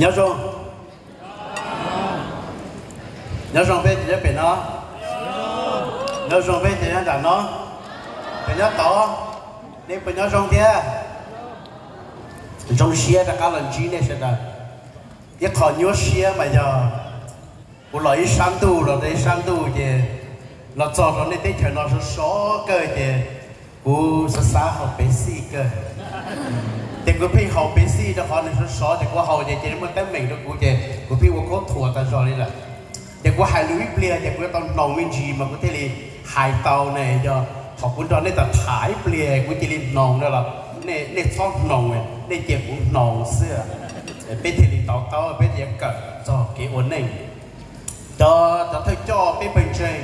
Nyob zoo, nyob zoo peb cov nyob pem no, nyob zoo peb cov nyob nram no, cov nyob tod, nej puas nyob zoo thiab? Zoo siab rov qab los ntsib nej sawv daws. Ib qho nyuaj siab mas yog kuv los ib sab ntuj los rau ib sab ntuj ces los txog rau nej teb chaws no sov sov kawg ces kuv xav xav haus Pepsi kawg. Ces kuv pheej haus Pepsi rau qhov nws sov sov ces kuv haus ces cia li muaj teeb meem rau kuv ces kuv pheej ua khaub thuas tas zog li lawm. Ces kuv hais lus ib pliag ces kuv yuav tau hnoos me ntsis mas kuv thiaj li hais tau ne, yog qhov kuv nrog nej tham tham ib pliag kuv cia li hnoos no los nej txhob hnoos, nej cia kuv hnoos xwb, peb thiaj li to taub peb thiaj kawm txog kev ua neej. Cov, cov thawj coj peb pawg ntseeg,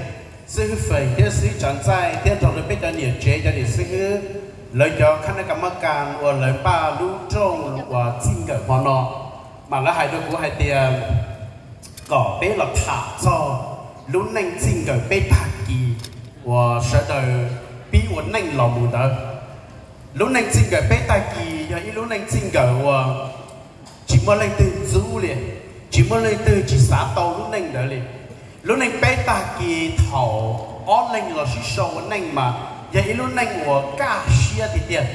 xib hwb Feem thiab xib hwb Tsav Ntxaij thiab nrog rau peb cov niam tsev cov niam xib hwb, lawv cov khab nab ka mab kas uas lawv npaj lub rooj uas txij nkawm hmo no, mas lawv hais rau kuv hais tias kom peb los tham txog lub neej txij nkawm peb tag kis uas sawv daws pib ua neej los mus ntawd. Lub neej txij nkawm peb tag kis yog ib lub neej txij nkawm uas tsis muaj leej twg ntxub li, tsis muaj leej twg tsis xav tau lub neej ntawd li. Lub neej peb tag kis thaum ob leeg los sib sau ua neej mas yog ib lub neej uas kaj siab tiag tiag,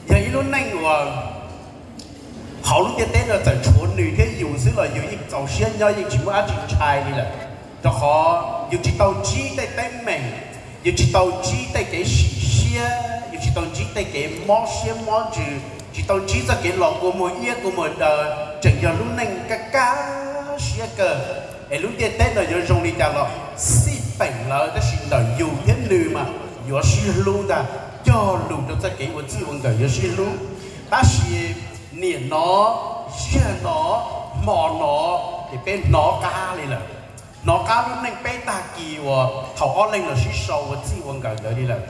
yog ib lub neej uas hauv lub ntiaj teb no txawm tshuav nws thiab yus xwb los yus yeej txaus siab nyob yeej tsis muaj dab tsi ntshai li lawm. Rau qhov yus tsis tau ntsib tej teeb meem, yus tsis tau ntsib tej kev sim siab, yus tsis tau ntsib tej kev mob siab mob ntsws, tsis tau ntsib txoj kev los kua muag iab kua muag daw, tseem yog lub neej kaj kaj siab kawg. Es lub ntiaj teb no yuav zoo li cas los xij peem lawm tab sis ntawm yus thiab nws mas yuav sib hlub ntag, cog lus rau txoj kev ua txij ua nkawm yuav sib hlub. Tab sis niam no, yag no, hmo no, ces peb hnov qab li lawm. Hnov qab lub neej peb tag kis uas thaum ob leeg los sib sau ua txij ua nkawm ntawd li lawm.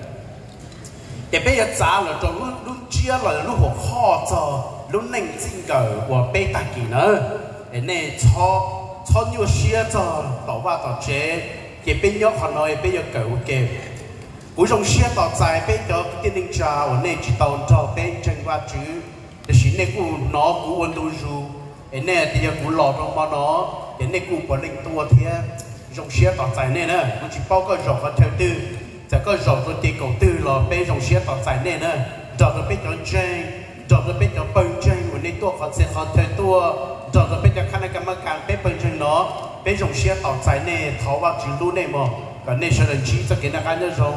Ces peb yuav txav los rau lub ntsiab los lub hua qhoj txog lub neej txij nkawm uas peb tag kis na. Es nej txhob nyuaj siab txog tom vaj tom tsev, ces peb nyob qhov no es peb yuav kawm ua ke. Kuv zoo siab tos txais peb cov kwv tij neej tsa uas nej tsis tau nrog peb ntseeg Vajtswv, tiam sis nej kuj hnov kuv ua ntu zus, es nej tias yog kuv los rau hmo no, ces nej kuj puav leej tuaj thiab. Zoo siab tos txais nej na, kuv tsis paub koj zaum qhov chaw twg, txawm koj zaum rau ces kaum twg los peb zoo siab tos txais nej na, nrog rau peb cov ntseeg, nrog rau peb cov pawg ntseeg uas nej tuaj qhov txhia qhov chaw tuaj, nrog rau peb cov khab nab ka mab kas peb pawg ntseeg no, peb zoo siab tos txais nej, thov Vajtswv hlub nej mog, kom nej sawv daws ntsib txoj kev noj qab nyob zoo.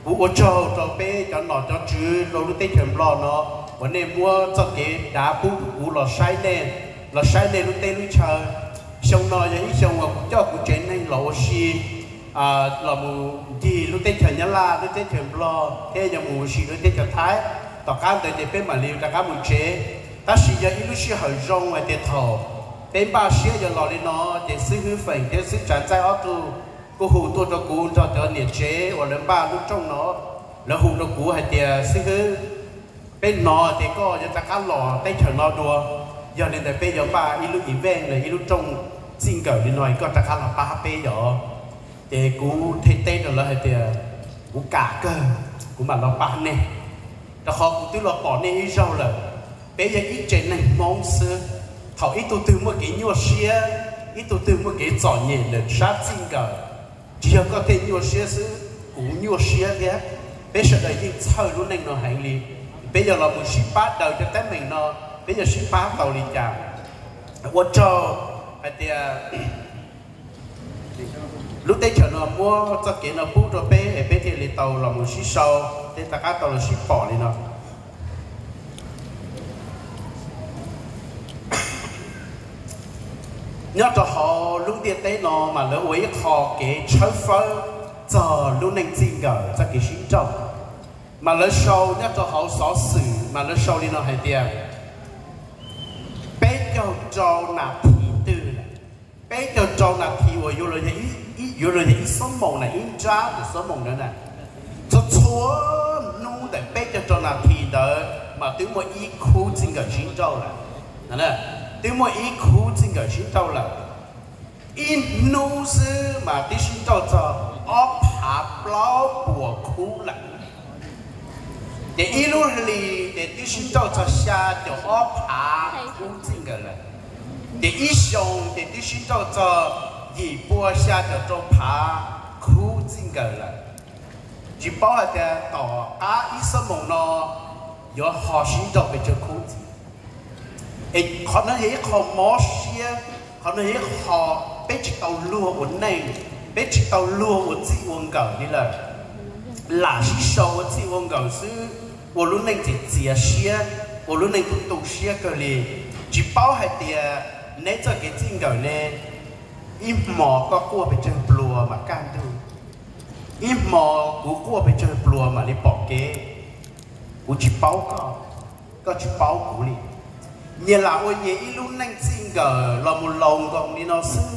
Kuv ua tsaug rau peb cov nom cov tswv rau lub teb chaws Nplog no uas nej muab txoj kev dav pub rau kuv los saib nej, los saib nej lub teb lub chaw. Xyoo no yog ib xyoo uas kuv coj kuv tsev neeg los ua si, los mus ncig lub teb chaws Nyab Laj, lub teb chaws Nplog thiab yog mus ua si lub teb chaws Thaib. Tom qab ntawd ces peb mam li rov qab mus tsev. Tab sis yog ib lub sij hawm zoo hais tias thaum peb npaj siab yuav los li no, ces xib hwb Feem thiab xib hwb Tsav Ntxaij ob tug kuj hu tuaj rau kuv nrog cov niam tsev uas lawv npaj lub rooj no. Lawv hu rau kuv hais tias, xib hwb, peb hnov tias koj yuav rov qab los teb chaws no dua, yog li ntawd peb yuav npaj ib lub event los ib lub rooj txij nkawm li no es koj rov qab los pab peb yom. Ces kuv thiaj teb rau lawv hais tias, kuv kam kawg, kuv mam los pab nej, rau qhov kuv twb los pom nej ib zaug lawm. Peb yog ib tsev neeg Hmoob xwb, thaum ib tug twg muaj kev nyuaj siab, ib tug twg muaj kev txom nyem ntawm sab txij nkawm, tsis yog koj thiaj nyuaj siab xwb, kuv nyuaj siab thiab. Peb sawv daws yeej txhawj lub neej no heev li. Peb yog los mus sib pab daws cov teeb meem no, peb yuav sib pab tau li cas? Ua tsaug hais tias lub teb chaws no muab txoj kev no pub rau peb es peb thiaj li tau los mus sib sau, thiaj rov qab tau los sib pom li no. Nyob rau hauv lub ntiaj teb no mas lawv ua ib qho kev tshawb fawb txog lub neej txij nkawm txoj kev sib nrauj. Mas lawv sau nyob rau hauv xov xwm mas lawv sau li no hais tias, peb caug rau nas this twg, peb caug rau nas this uas yuav luag yog ib xuab moos na, ib nrab ntawm xuab moos ntawd na, txhua txhua hnub ntawm peb caug rau nas this ntawd mas twb muaj ib khub txij nkawm sib nrauj lawm. Twb muaj ib khub txij nkawm sib nrauj lawm. Ib hnub xwb mas twb sib nrauj txog ob phav plaub puas khub lawm. Ces ib lub hlis ces twb sib nrauj txog xya caum ob phav khub txij nkawm lawm. Ces ib xyoo ces twb sib nrauj txog yim pua xya caum rau phav khub txij nkawm lawm. Tsis paub hais tias tom qab ib xuab moos no yuav ho sib nrauj pes tsawg khub ntxiv. Es qhov no yog ib qho mob siab, qhov no yog ib qho peb tsis tau luag ua neej, peb tsis tau luag ua txij ua nkawm li lawm. Lam sib sau ua txij ua nkawm xwb, ua lub neej txias txias siab, ua lub neej tu tu siab kawg li. Tsis paub hais tias neb txoj kev txij nkawm ne, ib hmo koj quaj pes tsawg pluas mam kaj ntug, ib hmo kuv quaj pes tsawg pluas mam li pom kev. Kuv tsis paub koj, koj tsis paub kuv li. Nyias lam ua nyias ib lub neej txij nkawm los mus laus nkoos li no xwb,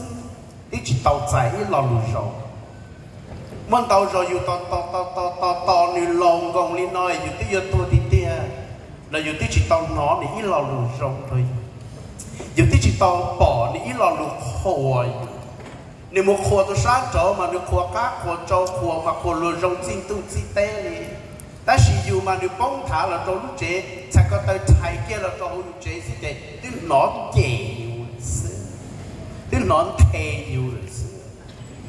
twb tsis tau txais ib lo lus zoo. Muaj ntau zaus yus tos tos tos tos tos nws laus nkoos li no yus twb yuav tuag tiag tiag los yus twb tsis tau hnov nws ib lo lus zoo rau yus. Yus twb tsis tau pom nws ib lo lus qhuas yus. Nws mus qhuas tus sab nraud mas nws qhuas qab qhuas tsau qhuas mas qhuas luag zoo txij ntuj txij teb li. Tab sis yus mas nws poob nthav los rau lub tsev, txhais ko taw rhais kiag los rau hauv yus tsev xwb ces twb hnov cem yus lawm xwb, twb hnov nthe yus lawm xwb.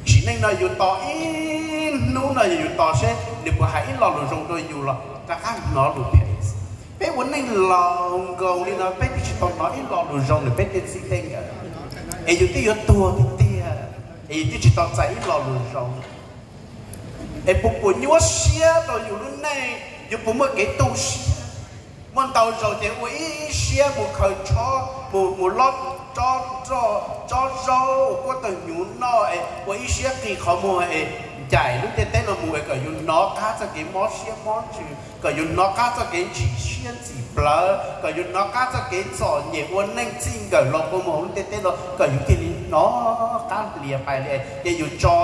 Sim neej no yus tos ib hnub no yog yus tos seb nws puas hais ib lo lus zoo rau yus los rov qab hnov lus phem xwb. Peb ua neej laus nkoos li no peb twb tsis tau hnov ib lo lus zoo nws peb tej txij tej nkawm, es yus twb yuav tuag tiag tiag, es yus twb tsis tau txais ib lo lus zoo. Es puas puas nyuaj siab rau yus lub neej, yus puas muaj kev tu siab? Muaj ntau zaus ces ua ib siab mus khaws tshob, mus mus lob tsob roj tsob zaub ua kuab tawg hnyuv noj es ua ib siab qi qhov muag es ncaim lub ntiaj teb no mus es kom yus hnov qab txoj kev mob siab mob ntsws, kom yus hnov qab txoj kev ntsim siab ntxim plawv, kom yus hnov qab txoj kev txom nyem ua neej txij nkawm los kua muag hauv lub ntiaj teb no kom yus cia li hnov qab hlias pais li. Ces yus tso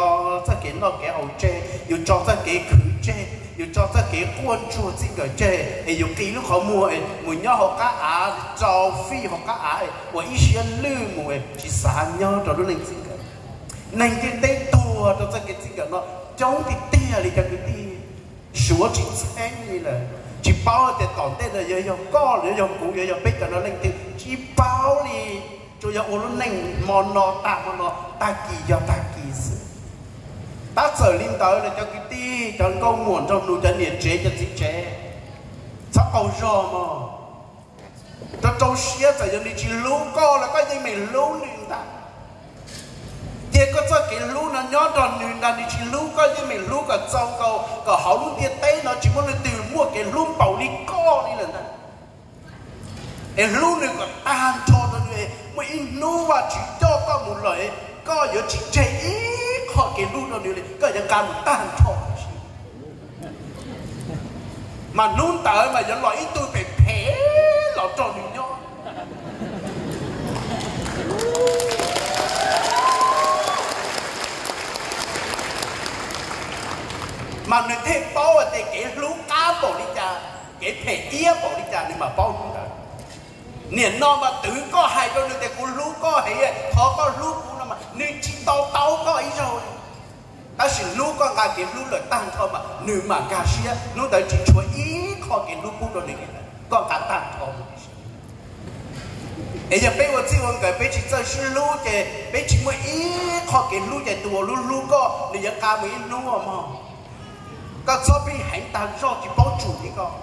txoj kev noj kev haus tseg, yus tso txoj kev khwv tseg, yus tso txoj kev quaj ntsuag txij nkawm tseg es yus qi lub qhov muag es mus nyob hauv qab av, rau fij hauv qab av es ua ib siab lwj mus es tsis xav nyob rau lub neej txij nkawm. Neeg ntiaj teb tuag rau txoj kev txij nkawm no coob tiag tiag li cov kwv tij. Suav tsis txheeb li lawm. Tsis paub tias tom ntej no yuav yog koj los yuav yog kuv yuav yog peb cov no leej twg tsis paub li. Tsuas yog ua lub neej hmo no tag hmo no, tag kis yog tag kis xwb. Tab txawm li ntawd los cov kwv tij, cov nkauj muam nraug nus, cov niam tsev cov txiv tsev, txhob qaug zog mog. Rau rau siab, txawm yog nws tsis hlub koj los koj yeej meem hlub nws ntag. Cia koj txoj kev hlub no nyob nrog nws ntag, nws tsis hlub koj yeej meem hlub kom txaus nkaus kom hauv lub ntiaj teb no tsis muaj leej twg muaj kev hlub npaum li koj li lawm ntag. Es hlub nws kom tag nrho rau nws, muaj ib hnub Vajtswv coj koj mus lawm, koj yuav tsis tseg ib qho kev hlub rau nws li, koj yuav nqa mus tag nrho. Mas hnub ntawd mas yuav los ib tug phem phem los nrog nws nyob. Mas nws thiaj paub hais tias kev hlub qab npaum li cas, kev phem iab npaum li cas nws mam paub hnub ntawd. Niam no mas twv koj hais rau nws tias kuv hlub koj heev, thov koj hlub kuv no mas nws tsis to taub koj ib zaug li. Tab sis hnub koj nqa kev hlub lawm tag nrho mas nws mam nkag siab, hnub ntawd tsis tshuav ib qho kev hlub pub rau nws li lawm, koj nqa tag nrho. Es yog peb ua txij ua nkawm peb tsis txawj sib hlub ces peb tsis muaj ib qho kev hlub ces tus uas hlub hlub koj nws yuav nqa mus ib hnub os mog. Koj txhob pheej heev tag zog tsis paub tsum li koj.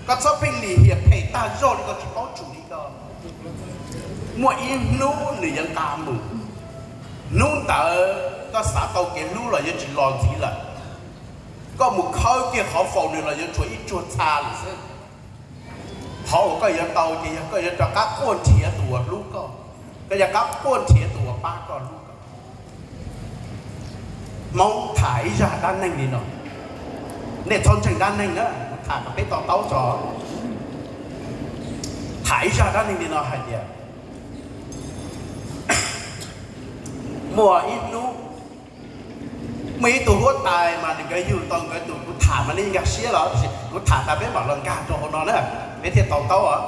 Koj txhob pheej lim hiam phem tag zog li koj tsis paub tsum li koj. Muaj ib hnub nws yuav nqa mus. Hnub ntawd koj xav tau kev hlub los yuav tsis los ntxiv lawm. Koj mus khawb kiag qhov faus nws los yuav tshuav ib tsuag txha lawm xwb. Qhov uas koj yuav tau ces yog koj yuav rov qab quaj nrhiav tus uas hlub koj, koj yuav rov qab quaj nrhiav tus uas pab koj hlub koj. Hmoob tham ib zaj dab neeg li no, nej txhob ntseeg dab neeg na, kuv tham kom peb to taub tso. Tham ib zaj dab neeg li no hais tias muaj ib hnub, muaj ib tug huab tais mas nkawd yug tau nkawd tus, kuv tham mas nej nkag siab los sis kuv tham tas peb mam los nkag rau hauv no na, peb thiaj to taub os.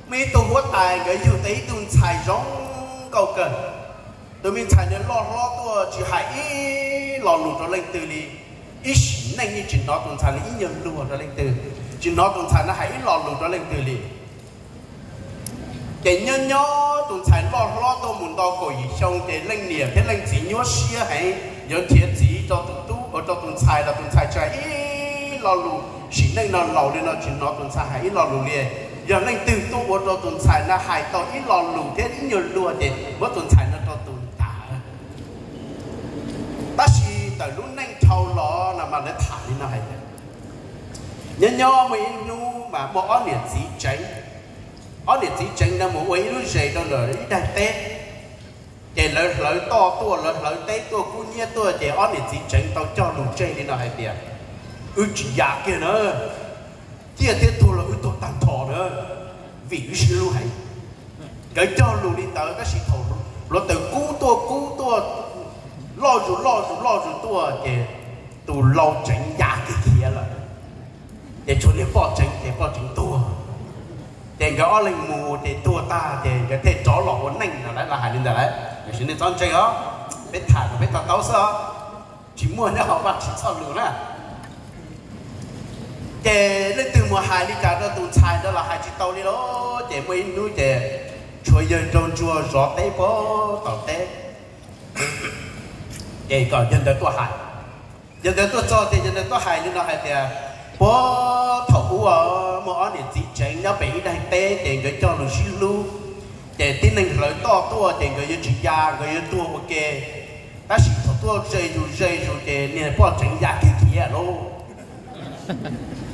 Muaj ib tug huab tais nkawd yug tau ib tug ntxhais zoo nkauj kawg. Tus me ntxhais ntawd loj hlob tuaj tsis hais ib lo lus rau leej twg li. Ib sim neej yeej tsis hnov tus ntxhais ntawd ib nyuag luag rau leej twg, tsis hnov tus ntxhais ntawd hais ib lo lus rau leej twg li. Ces nyob nyob tus ntxhais loj hlob tuaj mus nto kaum yim xyoo ces leej niam thiab leej txiv nyuaj siab heev, yuav nrhiav txiv rau tus tub, rau tus ntxhais los tus ntxhais tsis hais ib lo lus. Sim neej no laus li no tsis hnov tus ntxhais hais ib lo lus li. Yog leej twg tuaj ua rau tus ntxhais no hais tau ib lo lus thiab ib nyuag luag ces muab tus ntxhais no rau tus ntag. Tab sis ntawm lub neej dhau los no mas lawv tham li no hais tias, nyob nyob muaj ib hnub mas muaj ob niam txiv tsev, ob niam txiv tsev no mus ua ib lub zes rau ntawm ib daig teb. Ces lawv hlawv toj tuaj, lawv hlawv teb tuaj, kub hnyiab tuaj, ces ob niam txiv tsev tau cog lus tseg li no hais tias, wb tsis ya kiag na, ciaj thiab tuag los wb tuag tag nrho na, vim wb sib hlub heev. Nkawd cog lus li ntawd tab sis thaum hluav taws kub tuaj kub tuaj, loj zus loj zus loj zus tuaj ces tus lau tsev ya kiag khiav lawm. Ces tshuav niag poj tsev ces poj tsev tuag. Ces nkawd ob leeg mus ces tuag tag ces nkawd thiaj rov los ua neej no lawv los hais li ntawd lawm. Tiam sis nej txhob ntseeg os, peb tham kom peb to taub xwb os, tsis muaj nyob hauv Vajtswv txoj lus na. Ces leej twg mus hais li cas rau tus ntxhais ntawd los hais tsis tau li lawm. Ces muaj ib hnub ces tshuav yawg nraug ntsuag zov teb puag tom teb, ces kom yawg ntawd tuaj hais. Yawg ntawd tuaj txog ces yawg ntawd tuaj hais li no hais tias, puag thaum ub muaj ob niam txiv tsev nyob pem ib daim teb ces nkawd cog lus sib hlub, ces tib neeg hlawv toj tuaj ces nkawd yuav tsis ya, nkawd yuav tuag ua ke. Tab sis thaum tuaj ze zus ze zus ces niag poj tsev ya kiag khiav lauj.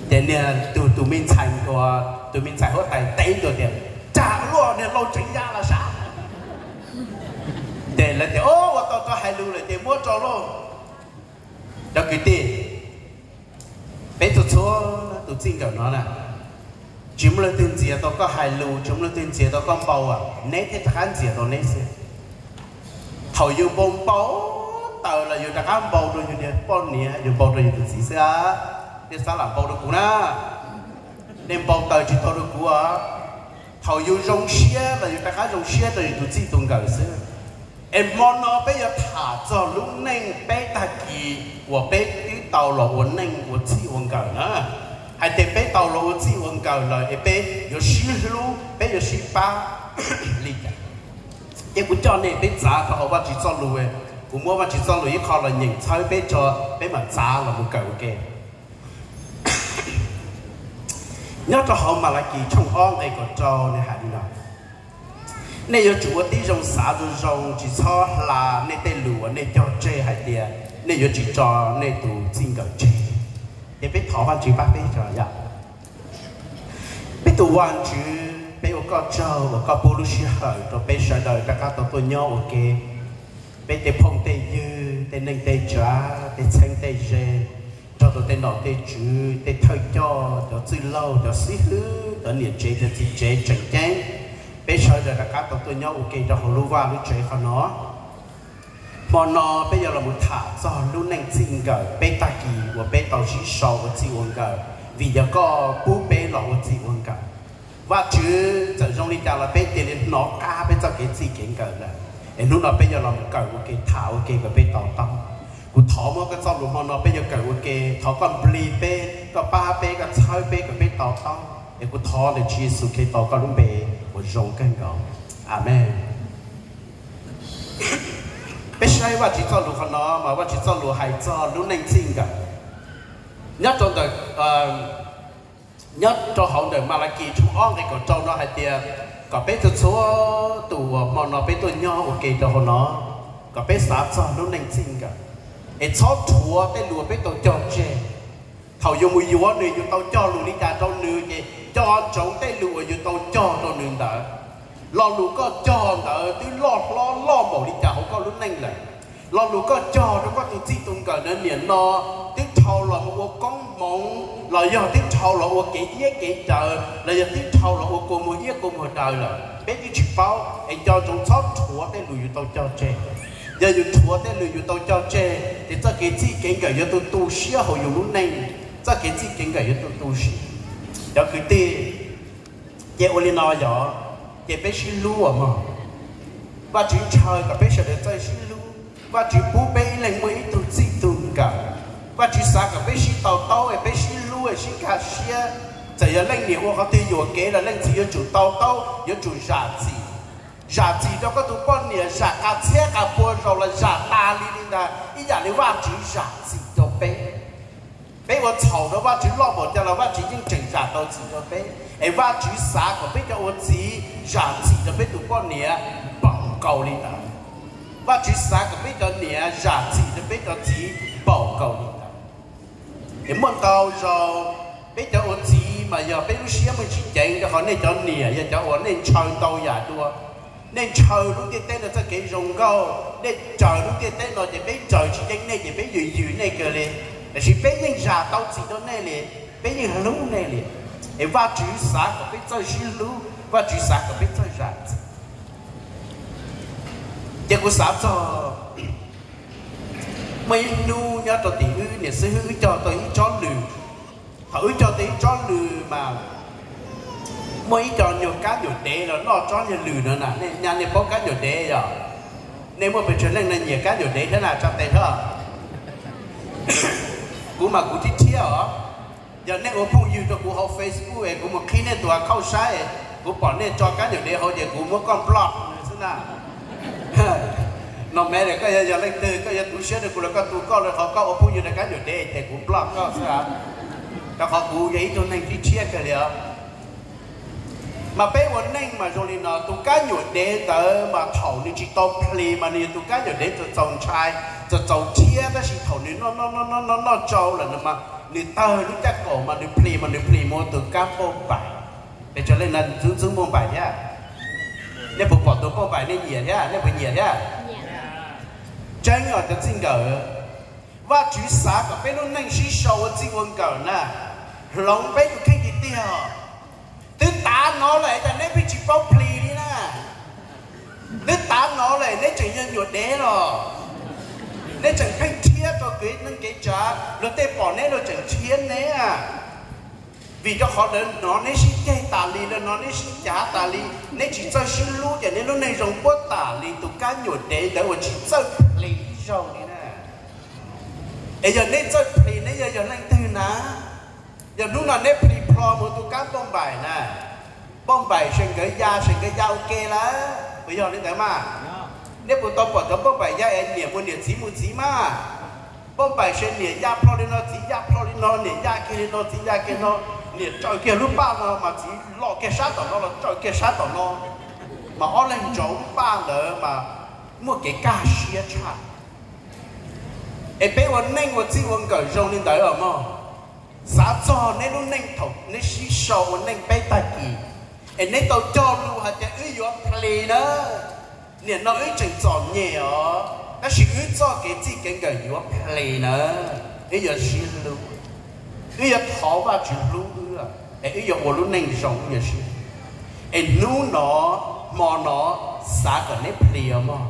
Ces niag tus, tus me ntxhais, tus me ntxhais huab tais teb tuaj tias, tsam luaj, niag lau tsev ya los sav. Ces lawv tias, o, ua tau rau hais lus lawm ces muab rau lauj. Cov kwv tij, peb txhua txhua tus txij nkawm no na, tsis muaj leej twg ntxias tau koj hais lus, tsis muaj leej twg ntxias tau koj npau, neb thiaj rov qab ntxias tau neb xwb. Thaum yus npau npau taws los yus rov qab npau rau yus niag poj niam, yus npau rau yus tus txiv xwb. Nej xav lam npau rau kuv na, nej npau taws tsis tau rau kuv. Thaum yus zoo siab los yus rov qab zoo siab rau yus tus txij tus nkawm xwb. Es hmo no peb yuav tham txog lub neej peb tag kis uas peb twb tau los ua neej ua txij ua nkawm na, hais tias peb tau los ua txij ua nkawm lawm es peb yuav sib hlub, peb yuav sib pab li cas. Ces kuv coj nej peb txav rau hauv Vajtswv txoj lus, kuv muab Vajtswv txoj lus ib qho los nyeem txhawb peb tso, peb mam txav los mus kawm ua ke. Nyob rau hauv Malakis tshooj ob nqe kaum rau nws hais li no, nej yuav tsum ua tib zoo xav zoo zoo, tsis txhob hla nej tej lus uas nej cog tseg hais tias nej yuav tsis tso nej tus txij nkawm tseg. Ces peb thov Vajtswv pab peb tso yom. Peb tus Vajtswv, peb ua koj tsaug uas koj pub lub sij hawm rau peb sawv daws rov qab tau tuaj nyob ua ke. Peb tej phooj tej ywg, tej neej tej tsav, tej txheeb tej ze, nrog rau tej nom tej tswv, tej thawj coj, cov txwj laug, cov xib hwb, cov niam tsev, cov txiv tsev tseem ceeb, peb sawv daws rov qab tau tuaj nyob ua ke rau hauv lub vaj lub tsev qhov no. Hmo no peb yuav los mus tham txog lub neej txij nkawm peb tag kis uas peb tau sib sau ua txij ua nkawm, vim yog koj pub peb los ua txij ua nkawm. Vajtswv, txawm zoo li cas los peb cia li hnov qab peb txoj kev txij kev nkawm lawm, es hnub no peb yuav los mus kawm ua ke, tham ua ke kom peb to taub. Kuv thov muab koj txoj lus hmo no peb yuav kawm ua ke, thov koj nplig peb, koj pab peb, koj txhawb peb kom peb to taub. Es kuv thov ntawm Tswv Yexus Khetos koj lub npe uas zoo kawg nkaus. Amees. Peb saib Vajtswv txoj lus qhov no mas Vajtswv txoj lus hais txog lub neej txij nkawm. Nyob rau ntawm, nyob rau hauv ntawm Malakis tshooj ob nqe kaum rau no hais tias kom peb txhua txhua tus uas hmo no peb tuaj nyob ua ke rau hauv no, kom peb xav txog lub neej txij nkawm, es txhob rhuav tej lus uas peb tau cog tseg. Thaum yus mus yuav nws, yus tau cog lus li cas rau nws ces cog ntsoov tej lus uas yus tau cog rau nws ntawd. Lo lus koj cog ntawd twb loj hlob loj npaum li cas hauv koj lub neej lawm. Lo lus koj cog rau koj tus txij tus nkawm ntawd niam no twb dhau los mus ua koob hmoov los yog twb dhau los ua kev iab kev daws los yog twb dhau los ua kua muag iab kua muag daws lawm, peb twb tsis paub. Es nco ntsoov txhob rhuav tej lus yus tau cog tseg. Yog yus rhuav tej lus yus tau cog tseg ces txoj kev txij kev nkawm yuav tu tu siab hauv yus lub neej, txoj kev txij kev nkawm yuav tu tu siab. Cov kwv tij, ces ua li no yog, ces peb sib hlub os mog. Vajtswv ntshaw kom peb sawv daws txawj sib hlub. Vajtswv pub peb ib leeg muaj ib tug txij tug nkawm. Vajtswv xav kom peb sib to taub es peb sib hlub es sib nkag siab. Txawm yog leej niam ua qhov twg yuam kev los leej txiv yuav tsum to taub, yuav tsum zam txim. Zam txim rau koj tus poj niam zam qas txhiab qas pua zaus los zam tas li li ntawd ib yam li Vajtswv zam txim rau peb. Peb ua txhaum rau Vajtswv loj npaum cas los Vajtswv yeej tseem zam tau txim rau peb. Es Vajtswv xav kom peb cov ua txiv zam txim rau peb tus poj niam npaum nkaus li ntawd. Vajtswv xav kom peb cov niam zam txim rau peb cov txiv npaum nkaus li ntawd. Es muaj ntau zaus peb cov ua txiv mas yog peb lub siab muaj tsis ceev, rau qhov nej cov niam yog cov uas nej ntshaw ntau yam dua. Nej ntshaw lub ntiaj teb no txoj kev zoo nkauj, nej raws lub ntiaj teb no ces peb raws tsis yeej nej ces peb yws yws nej kawg li. Tiam sis peb yeej zam tau txim rau nej li, peb yeej hlub nej li. Es Vajtswv xav kom peb txawj sib hlub, Vajtswv xav kom peb txawj zam txim. Ces kuv xav txog muaj ib hnub nyob rau tim wb niam xib hwb wb cog tau ib tsob lws. Thaum wb cog tau ib tsob lws mas muaj ib co nyuag kab nyuam dev los noj tsob nyuag lws no na. Nej nyaj nej paub kab nyuam dev yog? Nej muaj pes tsawg leej no nyiam kab nyuam dev thiab na tsa tes hlo? Kuv mas kuv thiab thiab os. Yog nej ua phooj ywg rau kuv hauv Facebook es kuv mus qhib nej tus account saib, kuv pom nej tso kab nyuam dev hauv ces kuv muab koj block xwb na. No mas koj yog leej twg, koj yuav tu siab rau kuv los koj tu koj, rau qhov koj ua phooj ywg rau kab nyuam dev ces kuv block koj xwb. Rau qhov kuv yog ib tug neeg thiab thiab kawg li os. Mas peb ua neej mas zoo li no, tus kab nyuam dev ntawd mas thaum nws tsis tau plis mas nws yog tus kab nyuam dev txaus txaus ntshai, txaus txaus thiab, tab sis thaum nws noj noj noj noj noj noj tsau lawm no mas nws tawg lub caj kaum mas nws plis mas nws plis mus ua tus kab npauj npaim. Pes tsawg leej no ntxub ntxub npauj npaim thiab? Nej puas pom tus npauj npaim nej nyiam thiab, nej puas nyiam thiab? Tseeb os cov txij nkawm, Vajtswv xav kom peb lub neej sib sau ua txij ua nkawm na, hloov peb tus kheej tiag tiag. Twb tav no lawm cas neb pheej tsis paub plis li na? Twb tav no lawm neb tseem yog nyuam dev los? Neb tseem pheej rhiab rau kev neej kev tsav, luag tej pom neb luag tseem rhiab neb. Vim rau qhov lawv hnov neb sib ceg tas li, lawv hnov neb sib cav tas li, neb tsis txawj sib hlub ces neb lub neej zoo puab tas li. Tus kab nyuam dev ntawd uas tsis txawj plis ib zaug li na. Es yog neb txawj plis neb yog yog leej twg na? Yog hnub no neb plis plho mus tus kab npauj npaim na, npauj npaim se nkawd ya se nkawd ya ua ke lawm, puas yog li ntawd mas? Neb puas tau pom cov npauj npaim ya es niam mus niam txiv mus txiv mas? Npauj npaim se niam ya plho li no txiv ya plho li no, niam ya kiag li no txiv ya kiag no, niam tsaws kiag lub paj no mas txiv los kiag sab tom no los tsaws kiag sab tom no, mas ob leeg ntsaum lub paj ntawd mas muaj kev kaj siab tshaj. Es peb ua neej ua txij ua nkawm zoo li ntawd los mog, xav txog neb lub neej thaum neb sib sau ua neej peb tag kis, es neb tau cog lus hais tias wb yuav plis na. Nim no wb tseem txom nyem os, tab sis wb txoj kev txij kev nkawm yuav plis na. Wb yuav sib hlub, wb yuav thov Vajtswv hlub wb, es wb yuav ua lub neej zoo, wb yuav sib hlub. Es hnub no, hmo no, xav kom neb plis os mog.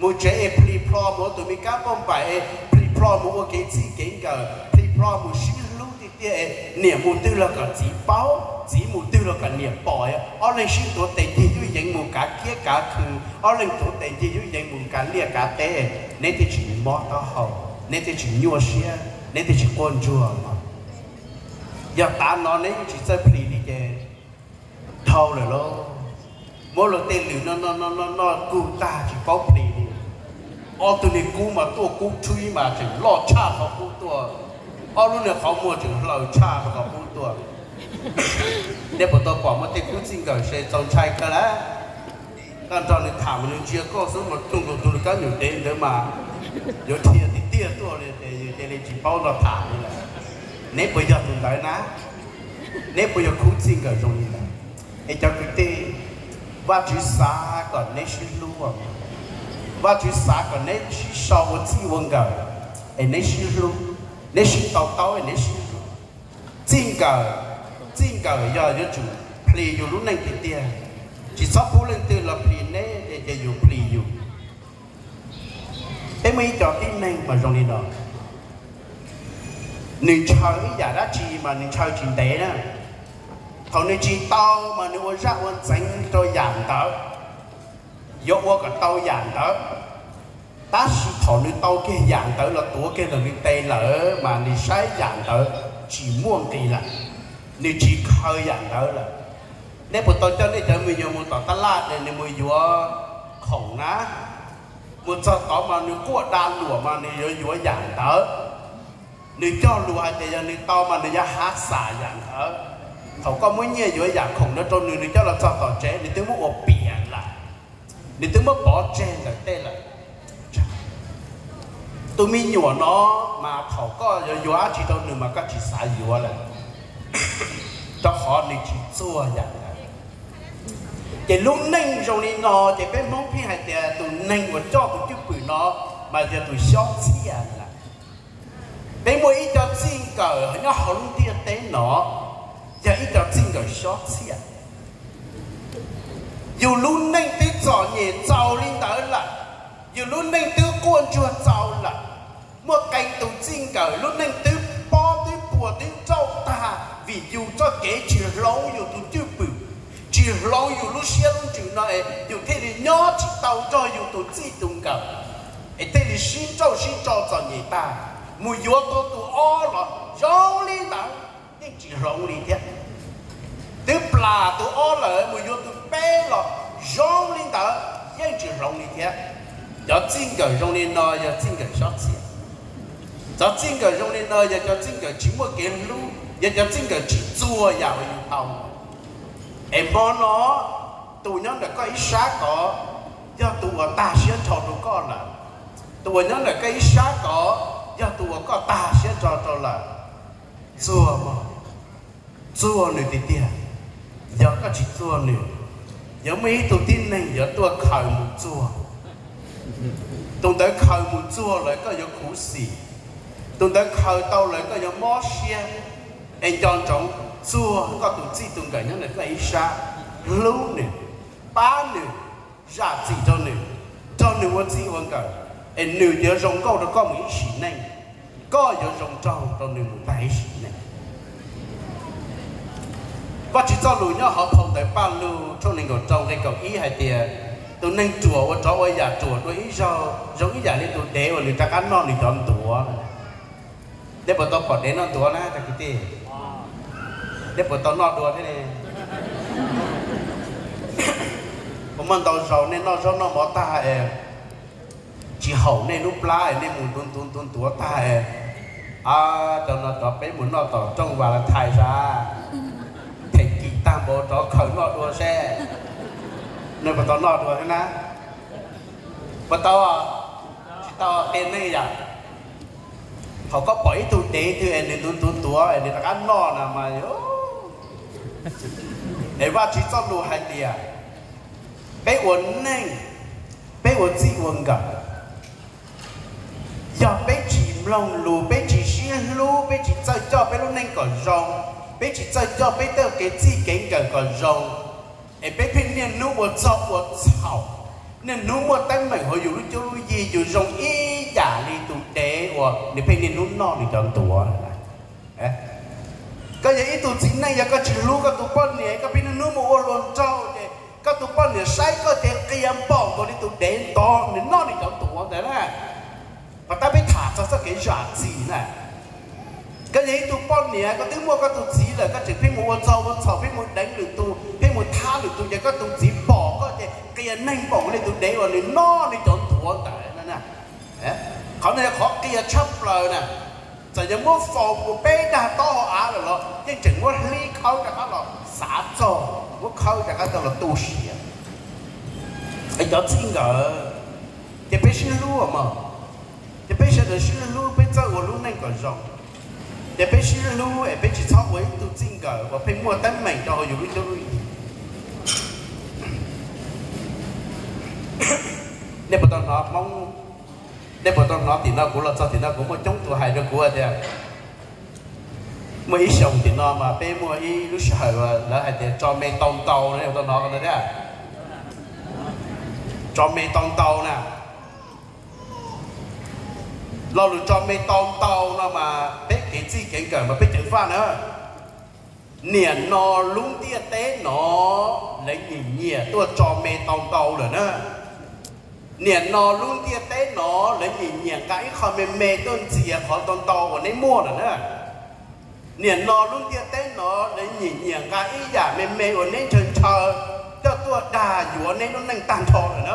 Mus tsev es plis plho mus ua tus me kab npauj npaim, es plis plho mus ua kev txij kev nkawm, plis plho mus sib hlub tiag tiag, es niam mus twg los kom txiv paub, txiv mus twg los kom niam pom, ob leeg sib tuav tes ncig yuj yeev mus kav kiab kav khw, ob leeg tuav tes ncig yuj yeev mus kav liaj kav teb, neb thiaj tsis mob taub hau, neb thiaj tsis nyuaj siab, neb thiaj tsis quaj ntsuag. Yog tav no neb yeej tsis txawj plis li ces dhau lawm lauj. Muab luag tej lwm no no no no no kug tag tsis paub plis li. Ob tug niag kub mas tuaj kub tshuib mas tseem loj tshaj qhov qub tuaj, ob lub niag qhov muag tseem hlaws tshaj rau qhov qub tuaj. Neb puas tau pom muaj tej khub txij nkawm se txaus ntshai kawg lawm. Koj nrog nws tham mas nws ntsia koj xwb mas cuag nkaus tus kab nyuam dev ntawd mas yuav dhia tiag tiag tuaj li ces yus cia li tsis paub nrog tham li lawm. Neb puas yog tus ntawd na? Neb puas yog khub txij nkawm zoo li ntawd? Es cov kwv tij, Vajtswv xav kom neb sib hlub, Vajtswv xav kom neb sib sau ua txij ua nkawm, es neb sib hlub, neb sib to taub es neb sib hlub. Txij nkawm, txij nkawm yog yuav tsum plis yus lub neej tiag tiag, tsis txhob pub leej twg los plis neb, ces yus plis yus. Peb muaj ib co tib neeg mas zoo li no, nws ntshaw ib yam dab tsi mas nws ntshaw tsis ntev na. Thaum nws tsis tau mas nws ua zaj ua ntxeev rau yam ntawd, yuav ua kom tau yam ntawd. Tab sis thaum nws tau kiag yam ntawd los tuav kiag ntawm nws tes lawm mas nws saib yam ntawd tsis muaj nqis lawm. Nws tsis khaws yam ntawd lawm. Nej puas tau coj nej cov me nyuam mus tom tab laj es nws mus yuav khoom na? Mus txog tod mas nws quaj da luam mas nws yuav yuav yam ntawd. Nws cog lus hais tias yog nws tau mas nws yuav hav xam yam ntawd. Thaum koj muab nyiaj yuav yam khoom no rau nws, nws coj los txog tom tsev nws twb muab ua piam lawm, nws twb muab pov tseg ntawm tej lawm. Tus me nyuam no mas thaum koj yuav yuav dab tsi rau nws mas koj tsis xav yuav lawm, rau qhov nws tsis txuag yam ntawd. Ces lub neej zoo li no ces peb Hmoob pheej hais tias tus neeg uas coj tus cwj pwm no mas yog tus xyob txhiaj lawm. Peb muaj ib co txij nkawm nyob hauv lub ntiaj teb no, yog ib co txij nkawm xyob txhiaj. Yus lub neej twb txom nyem txaus li ntawd lawm, yus lub neej twb quaj ntsuag txaus lawm, muaj qee tus txij nkawm lub neej twb pob twb puas twb nrauj tag vim yus txoj kev tsis hloov yus tus cwj pwm, tsis hloov yus lub siab lub ntsws no es yus thiaj li nyob tsis tau nrog yus tus txij tus nkawm, es thiaj li sib nrauj sib tso txom nyem tag. Mus yuav tau tus ob los zoo li ntawd, yeej tsis hloov li thiab. Twb plam tus ob lawm mus yuav tus peb los zoo li ntawd, yeej tsis hloov li thiab. Cov txij nkawm zoo li no yog txij nkawm xyob txhiaj. Cov txij nkawm zoo li no yog cov txij nkawm tsis muaj kev hlub, yog cov txij nkawm tsis txuag yam uas yus tau. Es hmo no tus nyob ntawm koj ib sab tod yog tus uas tag siab nrho rau koj lawm. Tus uas nyob ntawm koj ib sab tod yog tus uas koj tag siab nrho rau lawm. Txuag mog, txuag nws tiag tiag. Yog koj tsis txuag nws, yuav muaj ib tug tib neeg yuav tuaj khaws mus txuag. Tus ntawd khaws mus txuag lawm koj yuav khuv xim. Tus ntawd khaws tau lawm koj yuav mob siab. Es nco ntsoov txuag koj tus txij tus nkawm nyob ntawm koj ib sab, hlub nws, pab nws, zam txim rau nws, nrog nws ua txij ua nkawm, es nws yuav zoo nkauj rau koj mus ib sim neej, koj yuav zoo nraug rau nws mus tag ib sim neej. Vajtswv txoj lus nyob hauv phau ntawv Paj Lug tshooj nees nkaum rau nqe kaum ib hais tias, tus neeg ruam ua rov ua yam ruam dua ib zaug zoo ib yam li tus dev uas nws rov qab noj nws cov ntuav. Nej puas tau pom dev noj ntuav na tag kis tij? Nej puas tau noj dua thiab ne? Puas muaj ntau zaus nej noj zaub noj mov tag es tsis haum nej lub plab es nej mus ntuav ntuav ntuav ntuav tag es, a, cov no cov peb mus noj tom rooj Valentine sas, them kim tag npaum rov khaws noj dua seb. Nej puas tau noj dua thiab na? Puas tau? Tsis tau qia neeg yom. Thaum koj pom ib tug dev twg es nws ntuav ntuav ntuav es nws rov qab noj na mas, es Vajtswv txoj lus hais tias, peb ua neej, peb ua txij ua nkawm, yog peb tsis mloog lus, peb tsis sib hlub, peb tsis txawj coj peb lub neej kom zoo, peb tsis txawj coj peb tej kev txij kev nkawm kom zoo, es peb pheej niaj hnub ua txog ua txhaum, niaj hnub muaj teeb meem hauv yus lub cuab lub yig, yus zoo ib yam li tus dev uas nws pheej niaj hnub noj nws cov ntuav. Koj yog ib tug txiv neej, yog koj tsis hlub koj tus poj niam, koj pheej niaj hnub mus ua hluas nraug ces koj tus poj niam saib koj ces qia npaum nkaus li tus dev ntawd nws noj nws cov ntuav ntawd na. Puas tab peb tham txog txoj kev zam txim na? Koj yog ib tug poj niam, koj twb muaj koj tus txiv lawm, koj tseem pheej mus ua txog ua txhaum, pheej mus deev lwm tus, pheej mus thab lwm tus, ces koj tus txiv pom koj ces qia neeg npaum li tus dev uas nws noj nws cov ntuav ntawd na. Qhov no yog qhov qia tshaj plaws na. Txawm yog muab faus mus peb dag taub hau av lawm los yeej tseem muab hlib khawb rov qab los xav txog, muab khawb rov qab coj los tu siav. Es cov txij nkawm, ces peb sib hlub mog. Ces peb sawv daws sib hlub, peb txawj ua lub neej kom zoo. Ces peb sib hlub es peb tsis txhob ua ib tug txij nkawm uas pheej muaj teeb meem rau hauv yus lub cuab lub yig. Nej puas tau hnov Hmoob, nej puas tau hnov tim no, kuv los txog tim no kuv muaj coob tus hais rau kuv tias, muaj ib xyoos tim no mas peb muaj ib lub sij hawm lawv hais tias tso me tau ntau, nej puas tau hnov no thiab? Tso me tau ntau na. Lo lus tso me tau ntau no mas peb kev txij kev nkawm mas peb ceev faj na. Niam no lub ntiaj teb no lawv nyiam nyiam tuaj tso me tau ntau lawm na. Niam no lub ntiaj teb no lawv nyiam nyiam nqa ib qho me me tuaj ntxias qhov ntau ntau uas neb muaj lawm na. Niam no lub ntiaj teb no lawv nyiam nyiam nqa ib yam me me uas neb ntshaw ntshaw coj tuaj dag yuav neb lub neej tag nrho lawm na.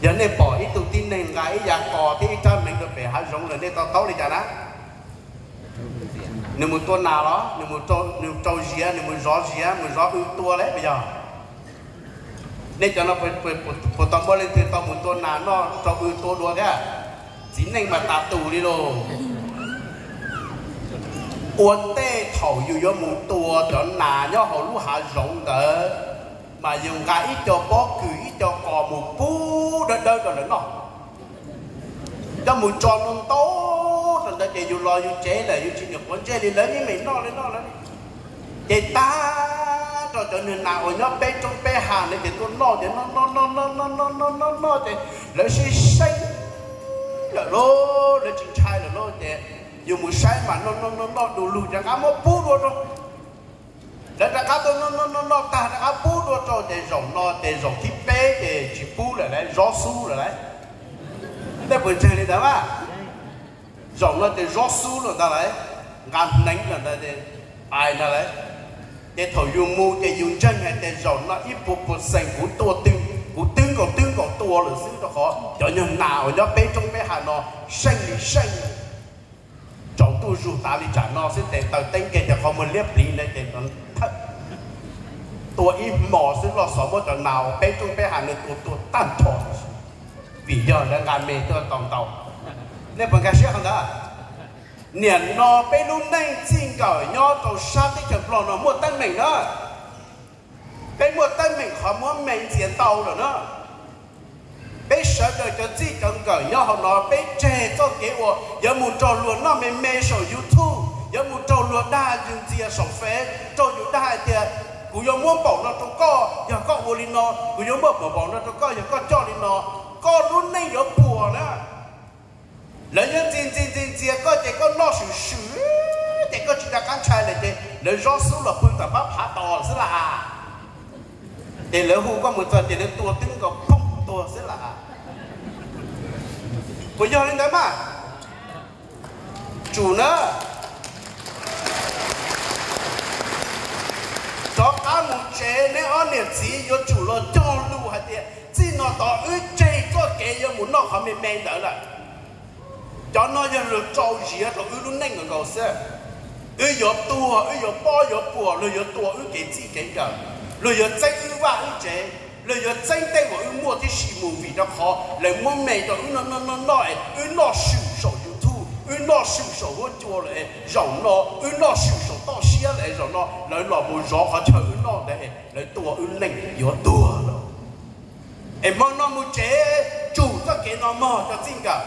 Yog nej pom ib tug tib neeg nqa ib yav qos thiab ib rab hneev rau pem hav zoov lawm nej to taub li cas na? Nws mus tua nas los nws mus rau ziav, nws mus zov ziav, mus zov w tua lawm puas yog? Nej cov no puas tau muaj leej twg tau mus tua nas noj rau w tua dua thiab? Txiv neej mas tas tus li lauj. Ua ntej thaum yus yuav mus tua cov nas nyob hauv lub hav zoov ntawd, mas yus nqa ib co pob kws ib co qos mus pub dawb dawb rau lawv noj. Coj mus tso ntau ntau rau ntawd ces yus los yus tsev lawm yus tsis niam quav ntsej li lawv yeej meem noj li noj lawv. Ces tag rau cov niag nas uas nyob peb roob peb hav ntawd ces tuaj noj ces noj noj noj noj noj noj noj noj noj ces lawv sib seej lawm lauj, lawv tsis ntshai lawm lauj ces yus mus saib mas noj noj noj noj du lug rov qab muab pub dua rau. Lawv rov qab tuaj noj noj noj noj tag rov qab pub dua rau ces zaum no ces zaum thib peb ces tsis pub lawm lauj, zob xub lawm lauj. Nej puas ntseeg li ntawd mas? Zaum no ces zob xub lawm ntag lauj, nqa hneev lawm ntag, pais ntag lauj. Ces thaum yus mus ces yus ntseeg hais tias zaum no ib puas puas xees kuv tua twg, kuv twb nkaus twb nkaus tua lawm xwb rau qhov cov nyuag nas uas nyob peb roob peb hav no seej li seej. Tsaus ntuj zus tav li tsam no xwb ces taws teb nkeeg ces qhov muag liab pliv ntawd ces thawj tua ib hmos xwb loj xov muab cov nas uas peb roob peb hav no tua tuag tag nrho. Vim yog lawv nqa me tuaj tau ntau. Nej puas nkag siab qhov ntawd? Niam no peb lub neej txij nkawm nyob rau sab teb chaws Nplog no muaj teeb meem na. Peb muaj teeb meem qhov muab me ntxias ntau lawm na. Peb sawv daws cov txij cov nkawm nyob hauv no peb tseg txoj kev uas yuav mus nrog luag noj me me saum YouTube, yuav mus nrog luag dag yus ntxias saum Fev, nrog yus dag hais tias kuv yuav muab npaum no rau koj yog koj ua li no, kuv yuav muab npaum npaum no rau koj yog koj coj li no. Koj lub neej yuav puas na. Lawv yuav ntxias ntxias ntxias ntxias koj ces koj noj swm swm ces koj tsis nco qab ntshai lawm ces lawv zob xub los pw tom pab phav tos xwb las. Ces lawv hu koj mus txog ces lawv tua twb nkaus phooj tuag xwb las. Puas yog li ntawd mas? Tsum na, rov qab mus tsev neb ob niam txiv yuav tsum los cog lus hais tias txij no tod wb tseg txoj kev yuav mus noj qhov me me ntawd lawm. Cov no yog luag rau ziav rau wb lub neej nkaus xwb. Wb yuav tuag, wb yuav pob yuav puas, luag yuav tua wb kev txij kev nkawm, luag yuav txeeb wb vaj wb tsev, luag yuav txeeb tej uas wb muaj tib si mus vim rau qhov lawv muab me rau wb noj noj noj noj es wb noj swm saum YouTube, wb noj swm saum huab cua lawm es zaum no, wb noj swm saum toj siab lawm es zaum no lawv los mus zov qhov chaw wb noj ntawd es lawv tua wb neej yuav tuag lawm. Es hmo no mus tsev tsum txoj kev no mog cov txij nkawm.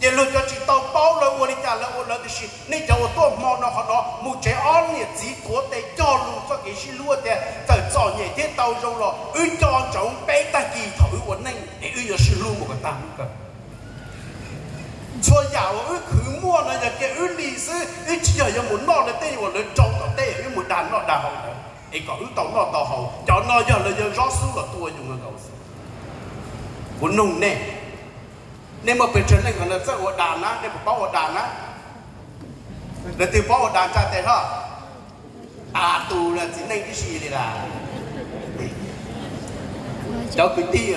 Ces luag cov tsis tau paub lawv ua li cas lawv ua lawv, tiam sis nej cov uas tuaj hmo no qhov no mus tsev ob niam txiv tuav tes cog lus txoj kev sib hlub tias txawm txom nyem thiab tau zoo los wb nco ntsoov peb tag kis thaum wb ua neej es wb yuav sib hlub mus kom tag hnub kawg. Txhua yam uas wb khwv muaj no yog cia wb li xwb, wb tsis yog yuav mus noj lawv tej uas lawv rau tom tej wb mus dag noj dag haus ntawd es kom wb tau noj tau haus. Cov no yog lawv yuav zob xub los tua yus nkaus xwb. Kuv nug nej, nej muaj pes tsawg leej qhov no txawj ua das na, nej puas paub ua das na? Leej twg paub ua das tsa tes hlo. A, tus txiv neej tib si li las. Cov kwv tij,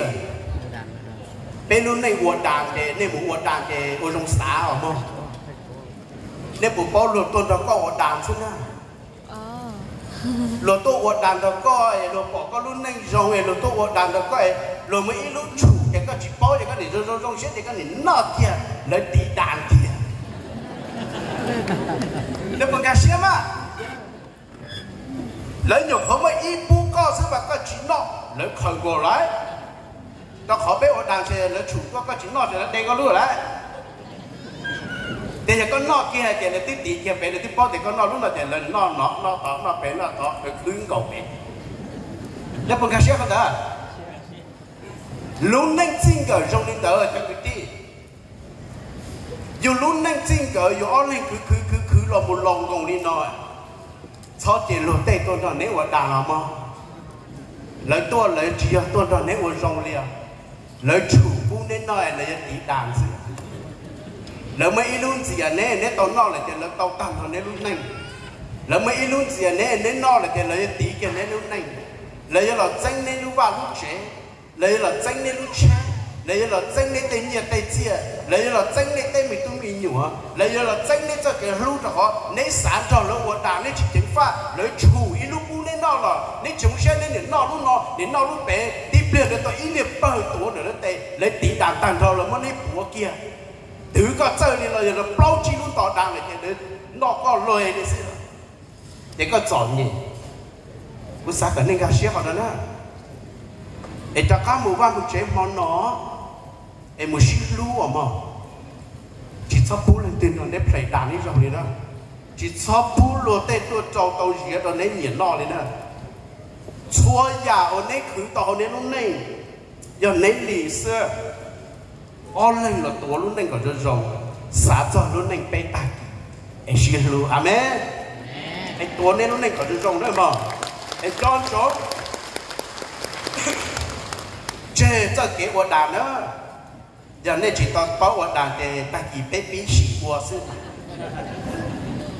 peb lub neej ua das ces nej mus ua das ces ua zoo xav os mog. Nej puas paub luag tuaj nrog koj ua das xwb na? Luag tuaj ua das nrog koj es luag pom koj lub neej zoo es luag tuaj ua das nrog koj es luag muaj ib lub tshum ces koj tsis paub ces koj nim zoo zoo zoo siab ces koj nim noj kiag lawv tiv das kiag. Lawv puas nkag siab mas? Lawv nyuam qhuav muaj ib pub koj xwb mas koj tsis noj lawv khaws nkaus lawm. Rau qhov peb ua das ces lawv tshum koj, koj tsis noj ces lawv de koj lub lawm. Ces yog koj noj kiag ces lawv twb tiv kiag pem, lawv twb paub tias koj noj lub no ces lawv noj no noj tod noj pem noj tod khwv nkaus pem. Lawv puas nkag siab qhov ntawd? Lub neej txij nkawm zoo li ntawd cov kwv tij. Yus lub neej txij nkawm yus ob leeg khwv khwv khwv khwv los mus laus nkoos li no, txhob cia luag tej tuaj nrog neb ua das los mog. Lawv tuaj lawv tsis yog tuaj nrog neb ua zoo li os. Lawv tshum pub neb noj es lawv yuav tiv das xwb. Lawv muaj ib lub ntxias neb, neb tau noj lawm ces lawv tau tag nrho neb lub neej. Lawv muaj ib lub ntxias neb, neb noj lawm ces lawv yuav tiv kiag neb lub neej. Lawv yuav los txeeb neb lub vaj lub tsev, lawv yuav los txeeb neb lub tsheb, lawv yuav los txeeb neb tej nyiaj tej txiaj, lawv yuav los txeeb neb tej me tub me nyuam, lawv yuav los txeeb neb txoj kev hlub rau qhov neb xav nrog lawv ua dag, neb tsis ceev faj. Lawv tshum ib lub pub neb noj los neb tsis zoo siab, neb niam noj lub no, niam noj lub pem, tib pliag lawv tau ib niag pawg tuav ntawm lawv tes, lawv tiv das tag nrho, lawv muab neb puav kiag. Twv koj txawj li los yog lawv plaub tsib lub ntov dag lawm ces lawv noj koj luag li xwb. Ces koj txom nyem. Kuv xav kom nej nkag siab qhov no na, es rov qab mus vaj mus tsev hmo no, es mus sib hlub os mog. Tsis txhob pub leej twg nrog neb play das ib zaug li na. Tsis txhob pub luag tej tuaj rau tau ziav rau neb nyiam noj li na. Txhua yam uas neb khwv tau hauv neb lub neej, yog neb li xwb. Ob leeg los tuav lub neej kom zoo zoo, xav txog lub neej peb tag kis es sib hlub. Amees. Es tuav neb lub neej kom zoo zoo na mog. Es nco ntsoov, tseg txoj kev ua das na. Yog nej tsis tau paub ua das ces tag kis peb pib sim ua xwb.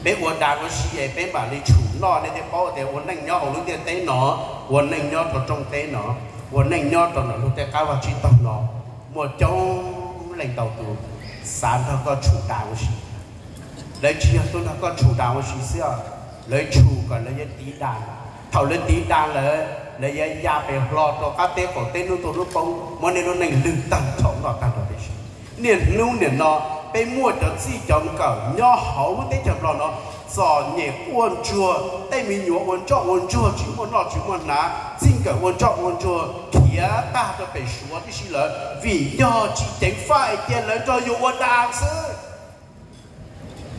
Peb ua das ua si es peb mam li tshum noj, nej thiaj paub tias ua neej nyob hauv lub ntiaj teb no, ua neej nyob rau rooj teb no, ua neej nyob rau ntawm lub tej qab vaj tsib taug no, muaj coob leej ntau tus xav nrog koj tshum das ua si. Lawv tsis yog tuaj nrog koj tshum das ua si xwb os, lawv tshum kom lawv yuav tiv das. Thaum lawv tiv das lawm, lawv yuav ya pes hlo rau qab teb qaum teb, hnub tuag hnub poob, muab nej lub neej lwg tag nrho noj tag nrho tib si. Niaj hnub nim no peb muaj cov txij cov nkawm nyob hauv lub teb chaws Nplog no txom nyem quaj ntsuag, tej me nyuam ua ntsoj ua ntsuag tsis muaj noj tsis muaj hnav, txij nkawm ua ntsoj ua ntsuag khiav tag rau pem Suav tib si lawm vim yog tsis ceev faj es cia lawv nrog yus ua das xwb.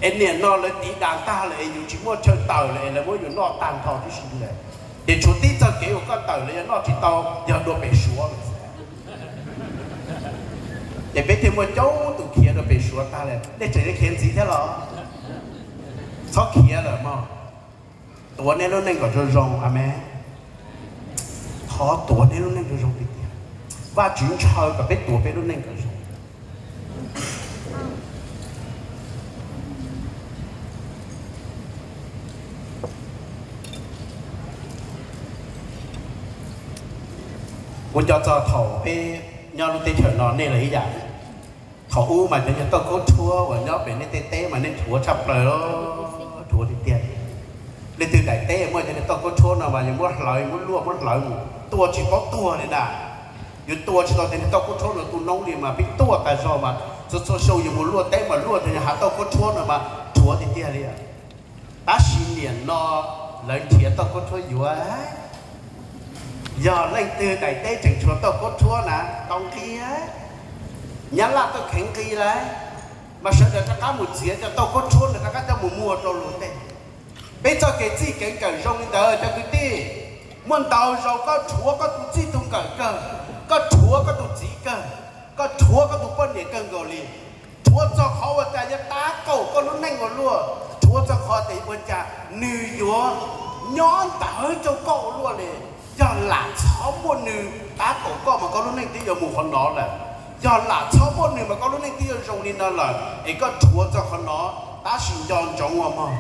Es nim no lawv tiv das tag lawm es yus tsis muaj chaw tawm lawm es lawv muab yus noj tag nrho tib si lawm. Ces tshuav tib txoj kev uas koj tawm los yog noj tsis tau, yog dua pem Suav lawm xwb. Ces peb thiaj muaj coob tus khiav rau pem Suav tag lawm, nej tseem yuav khiav ntxiv thiab los? Txhob khiav lawm mog. Tuav nej lub neej kom zoo zoo, amees. Thov tuav nej lub neej zoo zoo tiag tiag. Vajtswv ntshaw kom peb tuav peb lub neej kom zoo. Kuv nco txog thaum peb nyob lub teb chaws no nej los ib yam. Thaum ub mas cov niag tauj khaub rhuab uas nyob pem nej tej teb mas nej rhuav tshaj plaws, rhuav tiag tiag. Leej twg daim teb muaj cov niag tauj khaub rhuab no mas yus muab hlawv, muab luaj, muab hlawv mus tua tsis paub tuag li na. Yus tua tsis tau cov niag tauj khaub rhuab no tu noob li mas peb tuaj tas zog mas txhua txhua xyoo yus mus luaj teb mas luaj cov niag hav tauj khaub rhuab no mas rhuav tiag tiag li. Tab sis nim no lawv nrhiav tauj khaub rhuab yuav. Yog leej twg daim teb tseem tshuav tauj khaub rhuab na, tau nqi. Nyab Laj tuaj kheev nqi lawm, mas sawv daws rov qab mus txiav cov tauj khaub rhuab ntawd rov qab coj mus muag rau luag tej. Peb txoj kev txij kev nkawm zoo li ntawd cov kwv tij. Muaj ntau zaus koj rhuav koj tus txij tus nkawm kawg, koj rhuav koj tus txiv kawg, koj rhuav koj tus poj niam kawg nkaus li. Rhuav txog qhov uas cas yuav tab kaum koj lub neej ua luaj, rhuav txog qhov tias ua cas nws yuav nyob ntawd rau koj ua luaj li. Yog lam txhob muaj nws tab kaum koj mas koj lub neej twb yuav mus qhov no lawm. Yog lam txhob muaj nws mas koj lub neej twb yuav zoo li no lawm, es koj rhuav txog qhov no. Tab sis nco ntsoov ua mog,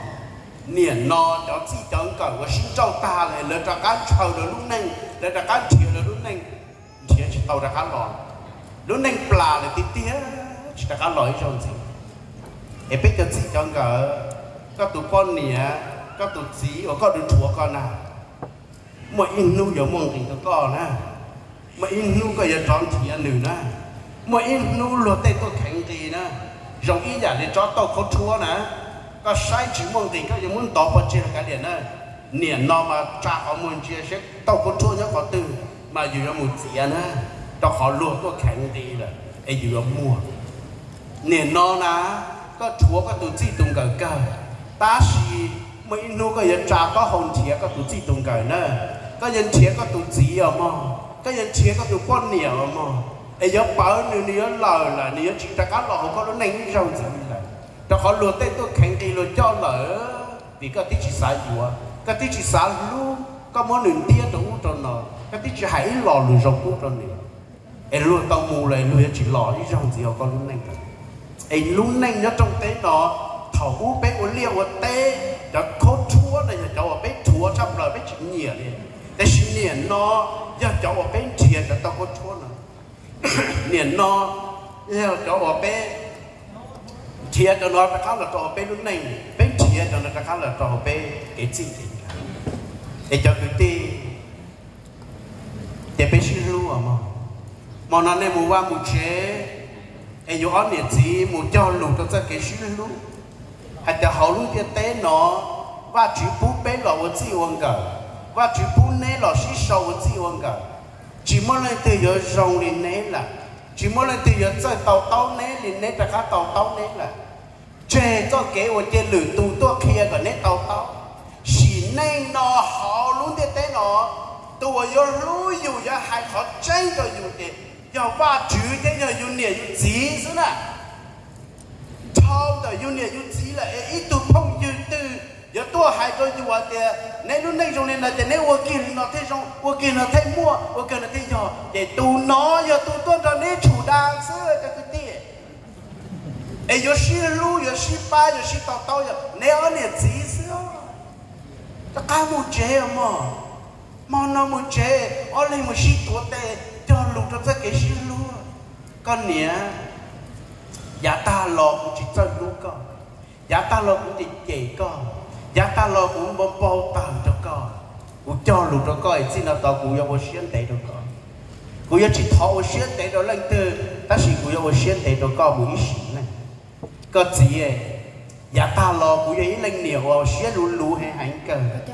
nim no cov txij cov nkawm uas sib nrauj tag lawm, lawv rov qab ntshaw lawv lub neej, lawv rov qab nrhiav lawv lub neej, nrhiav tsis tau rov qab los. Lub neej plam lawm tiag tiag, tsis rov qab los ib zaug ntxiv. Es peb cov txij cov nkawm, koj tus poj niam, koj tus txiv uas koj rhuav koj na, muaj ib hnub yuav muaj nqis rau koj na. Muaj ib hnub koj yuav rov nrhiav nws na. Muaj ib hnub luag tej tuaj kheev nqi na. Zoo ib yam li tsob tauj khaub rhuab na, koj saib tsis muaj nqis koj yuav muab ntov pov tseg los kav liam na. Nim no mas tsa qhov muag ntsia seb tauj khaub rhuab nyob qhov twg mas yus yuav mus txiav na, rau qhov luag tuaj kheev nqi lawm es yus yuav muag. Nim no na, koj rhuav koj tus txij tus nkawm kawg, tab sis muaj ib hnub koj yuav tsa taub hau nrhiav koj tus txij tus nkawm na. Koj yuav nrhiav koj tus txiv os mog, koj yuav nrhiav koj tus poj niam os mog, es yuav pawv nws, nws yuav lawm lawm, nws yuav tsis rov qab los hauv koj lub neej ib zaug ntxiv li lawm, rau qhov luag tej tuaj kheev nqi luag coj lawm. Vim koj twb tsis xav yuav, koj twb tsis xav hlub, koj muab nws ntiab rau ub rau no, koj twb tsis hais ib lo lus zoo pub rau nws, es luag tau mus lawm luag yuav tsis los ib zaug ntxiv hauv koj lub neej lawm. Es lub neej nyob rooj teb no, thaum ub peb ua liaj ua teb, cov khaub rhuab no yog cov uas peb rhuav tshaj plaws peb tsis nyiam li, tiam sis niam no yog cov uas peb nrhiav cov tau khaub rhuab no. Niam no yog cov uas peb nrhiav cov no rov qab los rau hauv peb lub neej, peb nrhiav cov no rov qab los rau hauv peb kev txij kev nkawm. Es cov kwv tij, ces peb sib hlub os mog. Hmo no nej mus vaj mus tsev, es yus ob niam txiv mus cog lus rau txoj kev sib hlub, hais tias hauv lub ntiaj teb no, Vajtswv pub peb los ua txij ua nkawm, Vajtswv pub neb los sib sau ua txij ua nkawm. Tsis muaj leej twg yuav zoo li neb lawm, tsis muaj leej twg yuav txawj tau taub neb li neb rov qab tau taub neb lawm. Tseg txoj kev uas cia lwm tus tuaj qhia kom neb tau taub. Sim neej no hauv lub ntiaj teb no, tus uas yuav hlub yus yuav hais qhov tseeb rau yus ces yog Vajtswv thiab yog yus niam yus txiv xwb na. Dhau ntawm yus niam yus txiv lawm es ib tug phooj ywg twg yuav tuaj hais rau yus hais tias neb lub neej zoo li no ces neb ua kiag li no thiaj zoo, ua kiag no thiaj muaj, ua kiag no thiaj yog, ces tus no yog tus tuaj nrog neb tshum da xwb cov kwv tij. Es yuav sib hlub, yuav sib pab, yuav sib to taub yog neb ob niam txiv xwb. Rov qab mus tsev mog. Hmo no mus tsev, ob leeg mus sib tuav tes cog lus rau txoj kev sib hlub. Koj niam, yav tag los kuv tsis txawj hlub koj, yav tag los kuv cem cem koj, yav tag los kuv npau npau taws rau koj. Kuv cog lus rau koj es txij no tod kuv yuav ua siab ntev rau koj. Kuv yuav tsis thov ua siab ntev rau leej twg, tab sis kuv yuav ua siab ntev rau koj mus ib sim neej. Koj txiv, yav tag los kuv yog ib leej niam uas siab luv luv heev heev kawg.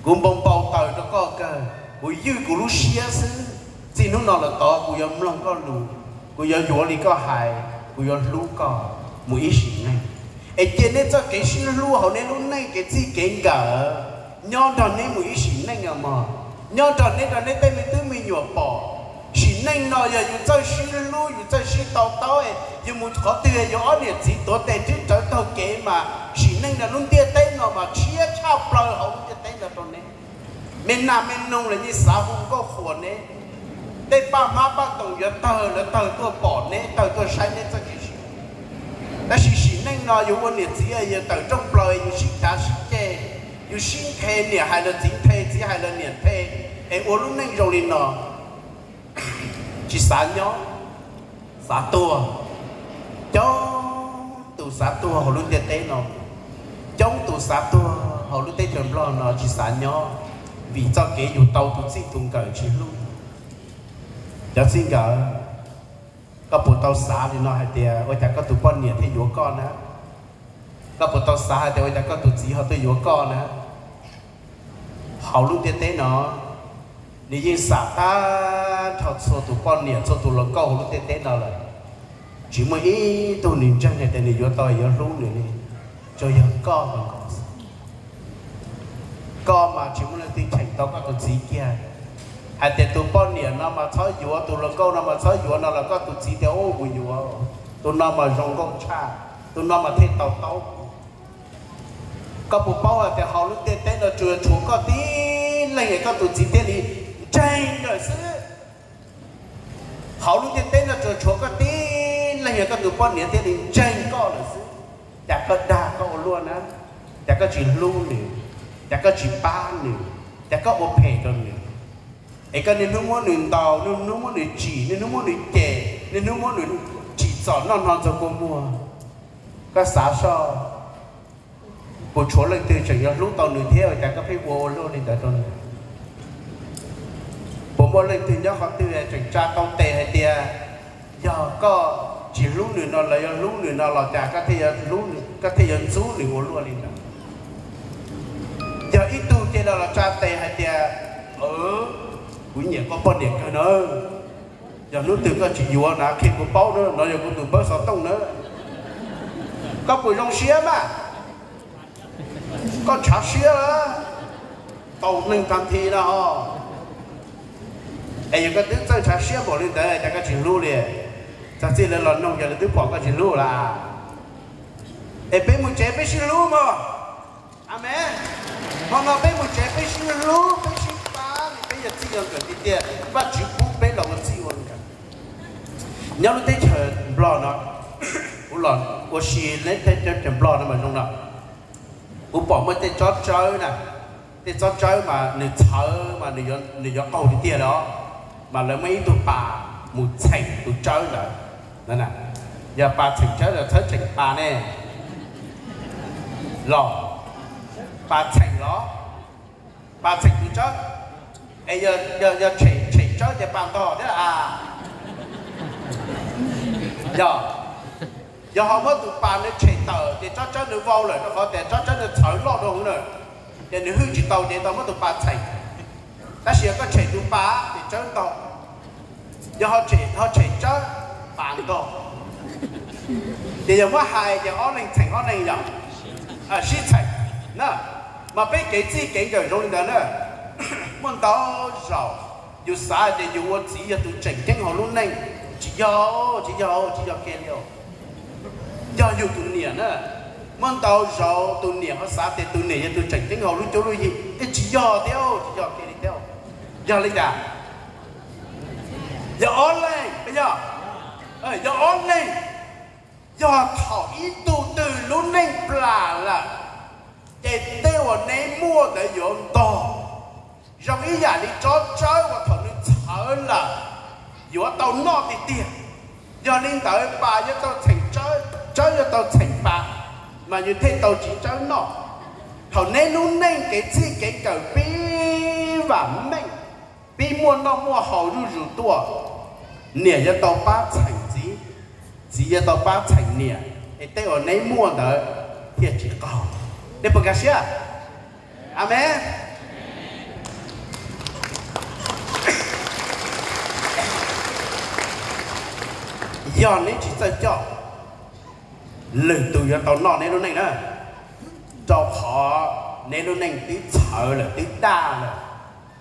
Kuv npau npau taws rau koj kawg, kuv ywj kuv lub siab xwb. Txij hnub no los tod kuv yuav mloog koj lus, kuv yuav yuav li koj hais, kuv yuav hlub koj mus ib sim neej. Es cia neb txoj kev sib hlub hauv neb lub neej kev txij kev nkawm nyob nrog neb mus ib sim neej os mog, nyob nrog neb rau neb tej me tub me nyuam pom. Sim neej no yog yus txawj sib hlub, yus txawj sib to taub, yus mus qhov twg yus ob niam txiv tuav tes twb rawv taug kev mas sim neej no lub ntiaj teb no mas tshiab tshaj plaws hauv lub ntiaj teb no rau neb. Me nas me noog los yeej xav hu nkauj qhuas neb. Tej paj hmab paj toom yuav tawg los tawg tuaj pom neb, tawg tuaj saib neb txoj kev sib. Tab sis sim neej no yus ua niam txiv yus tawm rooj plaws yus sib cav sib ceg, yus sib nthe, niam hais los txiv nthe, txiv hais los niam nthe, es ua lub neej zoo li no. Tsis xav nyob, xav tuag. Coob tus xav tuag hauv lub ntiaj teb no, coob tus xav tuag hauv lub teb chaws Nplog no tsis xav nyob, vim txoj kev yus tau tus txij tus nkawm tsis hlub. Cov txij nkawm, koj puas tau xav li no hais tias ua cas koj tus poj niam thiaj yuav koj na? Koj puas tau xav hais tias ua cas koj tus txiv ho tuaj yuav koj na? Hauv lub ntiaj teb no, nws yeej xam tag nrho txhua tus poj niam txhua tus hluas nkauj hauv lub ntiaj teb no lawm, tsis muaj ib tug nws ntseeg hais tias nws yuav tau yuav hlub nws li, tsuas yog koj nkaus. Koj mas tsis muaj leej twg cheem tau koj tus txiv kiag. Hais tias tus poj niam no mas txhob yuav, tus hluas nkauj no mas txhob yuav no los koj tus txiv tias ub kuv yuav, tus no mas zoo nkauj tshaj, tus no mas thiaj tau taub. Koj puas paub hais tias hauv lub ntiaj teb no tsuas tshuav koj tib leeg es koj tus txiv thiaj li ntseeg lawm xwb? Hauv lub ntiaj teb no tsuas tshuav koj tib leeg es koj tus poj niam thiaj li ntseeg koj lawm xwb. Cas koj dag koj ua luaj na, cas koj tsis hlub nws, cas koj tsis pab nws, cas koj ua phem rau nws. Es koj niaj hnub muab nws ntaus, niaj hnub muab nws tsim, niaj hnub muab nws cem, niaj hnub muab nws tsim txom noj hno ntxuag kua muag. Koj xav soj, puas tshuav leej twg tseem yuav hlub tau nws thiab cas koj pheej ua ua luaj li ntawd rau nws? Puas muaj leej twg nyob qhov twg tseem tsa tau tes hais tias yog koj tsis hlub nws no los yog hlub nws no los cas koj thiaj yuav ntxub nws ua luaj li ntawd? Yog ib tug ces los los tsa tes hais tias kuv nyiam koj poj niam kawg na, yog hnub twg koj tsis yuav na qhia kuv paub na, no yog kuv tus npawb xov tooj na. Koj puas zoo siab mas? Koj ntshav siab lawm, tau neeg tag nthi na ho. Es yog koj twb txawj ntshav siab npaum li ntawd cas koj tsis hlub li? Txog txij lawv los noog yog lawv twb pom koj tsis hlub lawm. Es peb mus tsev peb sib hlub mog. Amees. Hmo no peb mus tsev peb sib hlub peb sib pab li peb yog txij yog nkawm tiag tiag, Vajtswv pub peb los ua txij ua nkawm. Nyob lub teb chaws Nplog no, kuv los ua si neb tej teb chaws Nplog no mas zoo no. Kuv pom muaj tej tsob tsawb na, tej tsob tsawb mas nws txhawv mas nws yuav qaug tiag tiag li os, mas lawv muaj ib tug pas mus txheem tus tsawb ntawd. Yog pas txheem tsawb los txhawb tseem pas ne, los pas txheem los, pas txheem tus tsawb, es yog tshem tsawb ces pas ntog thiab a. Yog, yog ho muab tus pas nws tshem tawm ces tsob tsawb nws vau lawm rau qhov tias tsob tsawb nws txhawv loj dua hwv na, ces nws hwj tsis tau ces tau muab tus pas txheem. Tab sis yog koj tshem tus pas ces tsawb ntog, yog ho tshem tsawb, pas ntog. Ces yog muab hais ces ob leeg txheem ob leeg yog sib txheem na. Mas peb kev txij kev nkawm zoo li ntawd na. Muaj ntau zaus yus xav tias yus ua txiv yog tus tseem ceeb hauv lub neej, tsis yog, tsis yog, tsis yog kiag li. Yog yus tus niam na, muaj ntau zaus tus niam ho xav tias tus niam yog tus tseem ceeb hauv lub cuab lub yig, es tsis yog thiab, tsis yog kiag li thiab. Yog li cas? Yog ob leeg, yog, yog ob leeg. Yog thaum ib tug twg lub neej plam lawm, ces tej uas neb muaj ntawd yuav ntog. Zoo ib yam li tsob tsawb uas thaum nws txhawv lawm, yuav tau noj tiag tiag. Yog li ntawd pas yuav tau txheem tsawb, tsawb yuav tau txheem pas, mas yus thiaj tau txiv tsawb noj. Thaum neb lub neej kev txij kev nkawm pib vam meej, pib muaj noj muaj haus zuj zus tuaj, niam yuav tau pab txheem txiv, txiv yuav tau pab txheem niam, es tej uas neb muaj ntawd thiaj tsis qaug. Nej puas nkag siab? Amees. Yog neb tsis txawj coj, lwm tus yuav tau noj neb lub neej na, rau qhov neb lub neej twb txhawv lawm, twb daj lawm,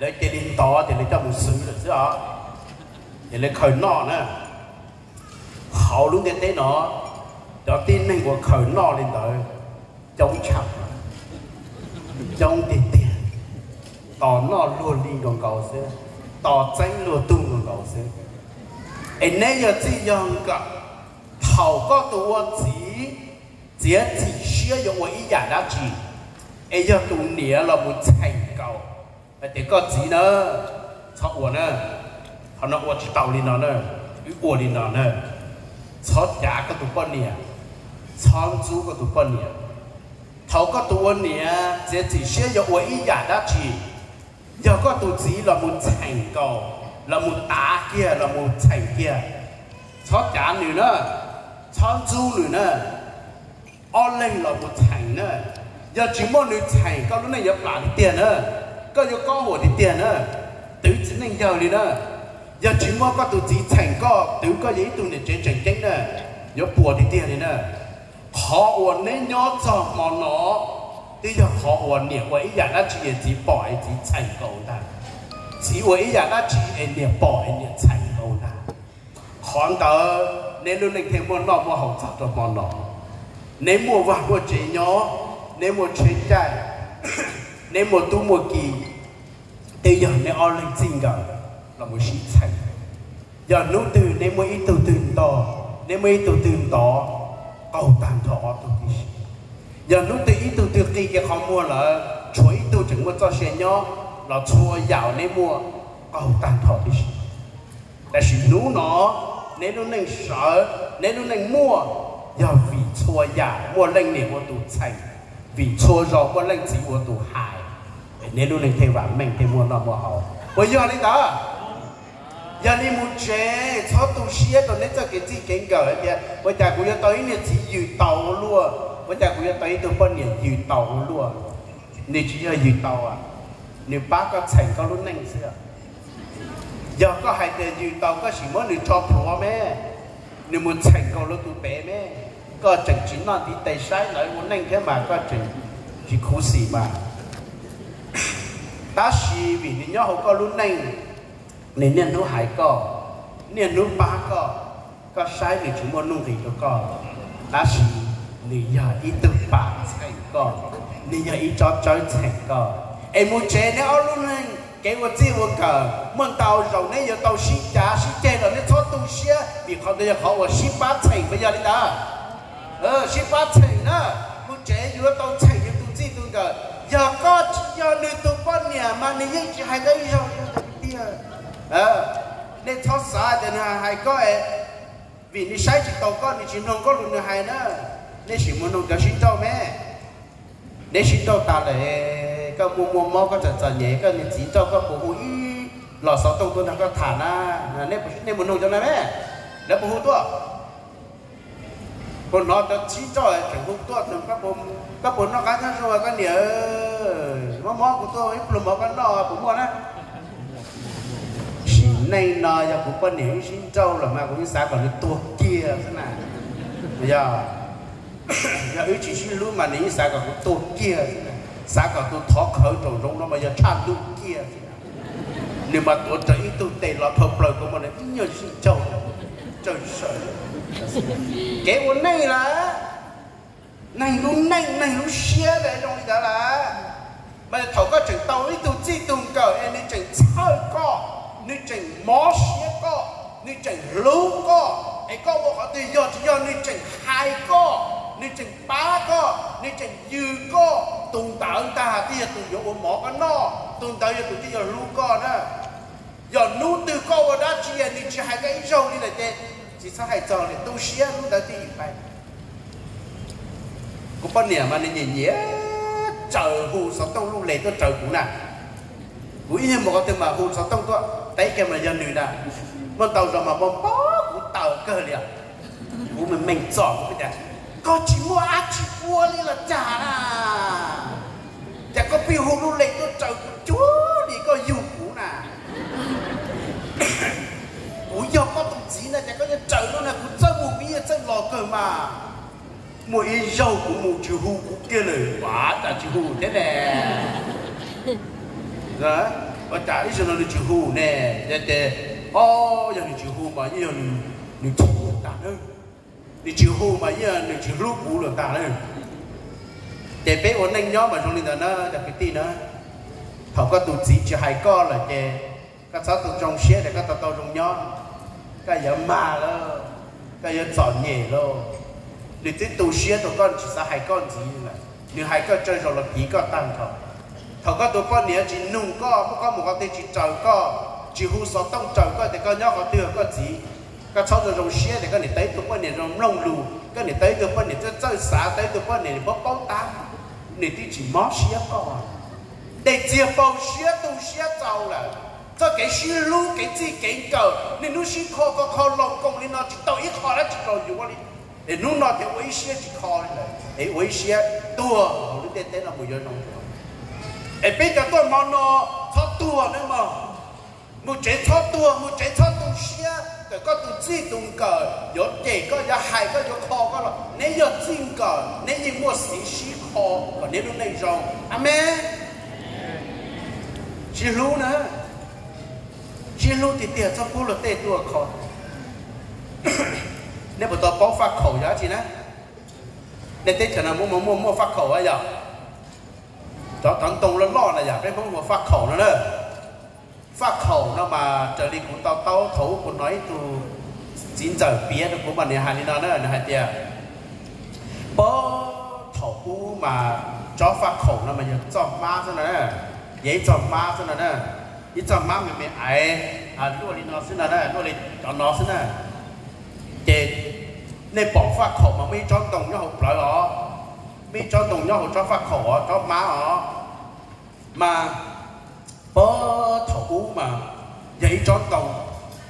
lawv cia li ntov ces lawv coj mus xwv lawm xwb os, ces lawv khaws noj na. Hauv lub ntiaj teb no, cov tib neeg uas khaws noj li ntawd coob tshaj, coob tiag tiag, tos noj luag li nkaus nkaus xwb, tos txeeb luag tug nkaus nkaus xwb. Es neb yog txij yog nkawm, thaum koj tus ua txiv txiav txim siab yuav ua ib yam dab tsi, es yog tus niam los mus txheem nkaus hais tias koj txiv na, txhob ua na, qhov no ua tsis tau li no na, wb ua li no na, txhob cav koj tus poj niam, txhob ntxub koj tus poj niam. Thaum koj tus ua niam txiav txim siab yuav ua ib yam dab tsi, yog koj tus txiv los mus txheem nkaus, los mus tav kiag, los mus txheem kiag, txhob cav nws na, txhob ntxub nws na. Ob leeg los mus txheem na. Yog tsis muaj nws txheem, koj lub neej yuav plam tiag tiag na, koj yuav kob huam tiag tiag na, twv txiv neej yawg li na. Yog tsis muaj koj tus txiv txheem koj, twv koj yog ib tug niam tsev tseem ceeb na, yuav puas tiag tiag li na. Qhov uas neb nyob txog hmo no, twb yog qhov uas niam ua ib yam dab tsi es txiv pom es txiv txheem nkaus ntag. Txiv ua ib yam dab tsi es niam pom es niam txheem nkaus ntag. Qhov ntawd neb lub neej thiaj muaj noj muaj haus txog rau hmo no. Neb muaj vaj muaj tsev nyob, neb muaj tsheb caij, neb muaj tub muaj ki, twb yog neb ob leeg txij nkawm los mus sib txheem. Yog hnub twg neb muaj ib tug twg ntog, neb muaj ib tug twg ntov, qaug tag nrho ob tug tib si. Yog hnub twg ib tug twg qi kiag qhov muag lawm, tshuav ib tug tseem muaj txoj sia nyob, los txhua yam neb muaj qaug tag nrho tib si. Tab sis hnub no neb lub neej sawv, neb lub neej muaj, yog vim txhua yam muaj leej niam ua tus txheem, vim txhua zaus muaj leej txiv ua tus hais, es neb lub neej thiaj vam meej thiaj muaj noj muaj haus. Puas yog li ntawd? Yog li mus tsev txhob tu siab rau neb txoj kev txij kev nkawm hais tias ua cas kuv yuav tau ib niag txiv yws taus ua luaj, ua cas kuv yuav tau ib tug poj niam yws taus ua luaj. Nws tsis yog yws taus, nws pab koj txheem koj lub neej xwb. Yog koj hais tias yws taus koj sim muab nws tso plhuav me, nws mus txheem nkaus luag tus pem me, koj tseem tsis noj ntiv tes saib lawv ua neej thiab mas koj tseem tsis khuv xim mas. Tab sis vim nws nyob hauv koj lub neej, nws niaj hnub hais koj, niaj hnub pab koj, koj saib nws tsis muaj nuj nqis rau koj, tab sis nws yog ib tug pas txheem koj, nws yog ib tsob tsawb txheem koj. Es mus tsev neb ob lub neej kev ua txij ua nkawm, muaj ntau zaus neb yuav tau sib cav sib ceg los neb txhob tu siab, vim qhov ntawd yog qhov uas sib pab txheem, puas yog li ntawd? Sib pab txheem na, mus tsev yuav tau txheem yus tus txij tus nkawm. Yog koj tsis yog nws tus poj niam mas nws yeej tsis hais koj ib zaug li tiag. Nej txhob xav tias nws hais koj es vim nws saib tsis taus koj, nws tsis mloog koj lus nws hais na. Nej sim mus nug cov sib nrauj me. Neb sib nrauj tas lawm, koj muaj muaj mob, koj txom txom nyem, koj niag txiv nrauj, koj puas hu ib los xov tooj tuaj nrog koj tham na? Nej mus nug cov no me, lawv puas hu tuaj? Puas hnov cov sib nrauj tseem hu tuaj, koj puas noj qab nyob zoo koj niam? Mob mob kuv tuaj ib pluag mov koj noj puas muaj na? Sim neej no yog kuv poj niam wb sib nrauj los mas kuv yeej xav kom nws tuag kiag xwb na. Yog, yog wb tsis sib hlub mas nws yeej xav kom kuv tuag kiag xwb na, xav kom tus thov khawv rau zoov no mas yog tshaj ntuj kiag xwb na. Nws mas tuav rawv ib tug tes los dhau plaws kuv mas nws ib nyuag sib nrauj, tsawg saw. Kev ua neej lawm, neeg lub neej neeg lub siab zoo li ntawd lawm. Mas thaum koj tseem tau ib tug txij tus nkawm es nws tseem txhawj koj, nws tseem mob siab koj, nws tseem hlub koj, es koj ua qhov twg yog tsis yog nws tseem hais koj, nws tseem pab koj, nws tseem yws koj, tus ntawd ntag twb yog tus yuav ua mov koj noj, tus ntawd yog tus twb yuav hlub koj na. Yog hnub twg koj ua dab tsi nws tsis hais koj ib zaug li lawm ces tsis txhob hais txog li, tu siab hnub ntawd twb ib pai. Kuv poj niam mas nws nyiam nyiam tsaws hu xov tooj lub les tuaj raws kuv na. Kuv ib nyuag mus qhov twg mas hu xov tooj tuaj, teb kiag mas yog nws na. Muaj ntau zaus mas npau npau kuv tawm kawg li. Kuv me meej txom kuv tias, koj tsis muaj dab tsi ua li los cas na, cas koj pheej hu lub les tuaj raws kuv cuag li koj yug kuv na. Kuv yog koj tus txiv na, cas koj yuav raws no na, kuv txawj mus kuv yeej txawj los kawg mas. Muaj ib zaug kuv mus tsis hu kuv kiag lawm, ua cas tsis hu thiab ne? Ua cas ib zaug no nws tsis hu ne? Ces, o, yog nws tsis hu mas yeej yog nws chim kuv tag na. Nws tsis hu mas yeej yog nws tsis hlub kuv lawm tag na. Ces peb ua neej nyob mas zoo li ntawd na cov kwv tij na. Thaum koj tus txiv tsis hais koj lawm ces koj txhob tu zoo siab tias koj tau tau zoo nyob, koj yuav mag lauj, koj yuav txom nyem lauj. Nws twb tu siab rau koj, nws tsis xav hais koj ntxiv li lawm, nws hais koj tsawg zaus los kiv koj tag nrho. Thaum koj tus poj niam tsis nug koj, muab koj mus qhov twg tsis raws koj, tsis hu xov tooj raws koj tias koj nyob qhov twg koj txiv, koj txhob zoo zoo siab tias koj niam tau ib tug poj niam zoo mloog lus, koj niam tau ib tug poj niam txawj txawj xav, tau ib tug poj niam nws paub paub tab, nws twb tsis mob siab koj. Dej txiag paug siab tu siab txaus lawm. Txoj kev sib hlub kev txij kev nkawm, niaj hnub sib kho kho kho loos koos li no tsis tau ib qho dab tsi los yuav li. Es hnub no ces ua ib siab tsis kho li lawm, es ua ib siab tuag hauv lub ntiaj teb no mus yuav zoo dua. Es peb cov tuaj hmo no txhob tuag nawb mog. Mus tsev txhob tuag, mus tsev txhob tu siab kom koj tus txij tus nkawm yuav cem koj, yuav hais koj, yuav kho koj los neb yog txij nkawm, neb yeej muaj xiv sib kho kom neb lub neej zoo. Amees. Sib hlub na, sib hlub tiag tiag txhob pub luag tej tuaj kho. Neb puas tau paub faj khaum yog dab tsi na? Nej teb chaws no muaj muaj muaj faj khaum yog? Cov tov ntoo loj loj na yog peb Hmoob hu ua faj khaum no na. Faj khaum no mas raws li kuv to taub thaum ub kuv hnov ib tug txiv ntxawm piav rau kuv mas nws hais li no na, nws hais tias, puag thaum ub mas tsob faj khaum no mas yog txoj hmab xwb no na, yog ib txoj hmab xwb no na, ib txoj hmab me me aiv, luaj li no xwb no na, luaj li cov no xwb na. Ces nej pom faj khaum mas muaj ib tsob ntoo nyob hauv plawv os, muaj ib tsob ntoo nyob hauv tsob faj khaum os, tsob hmab os. Mas puag thaum ub mas yog ib tsob ntoo,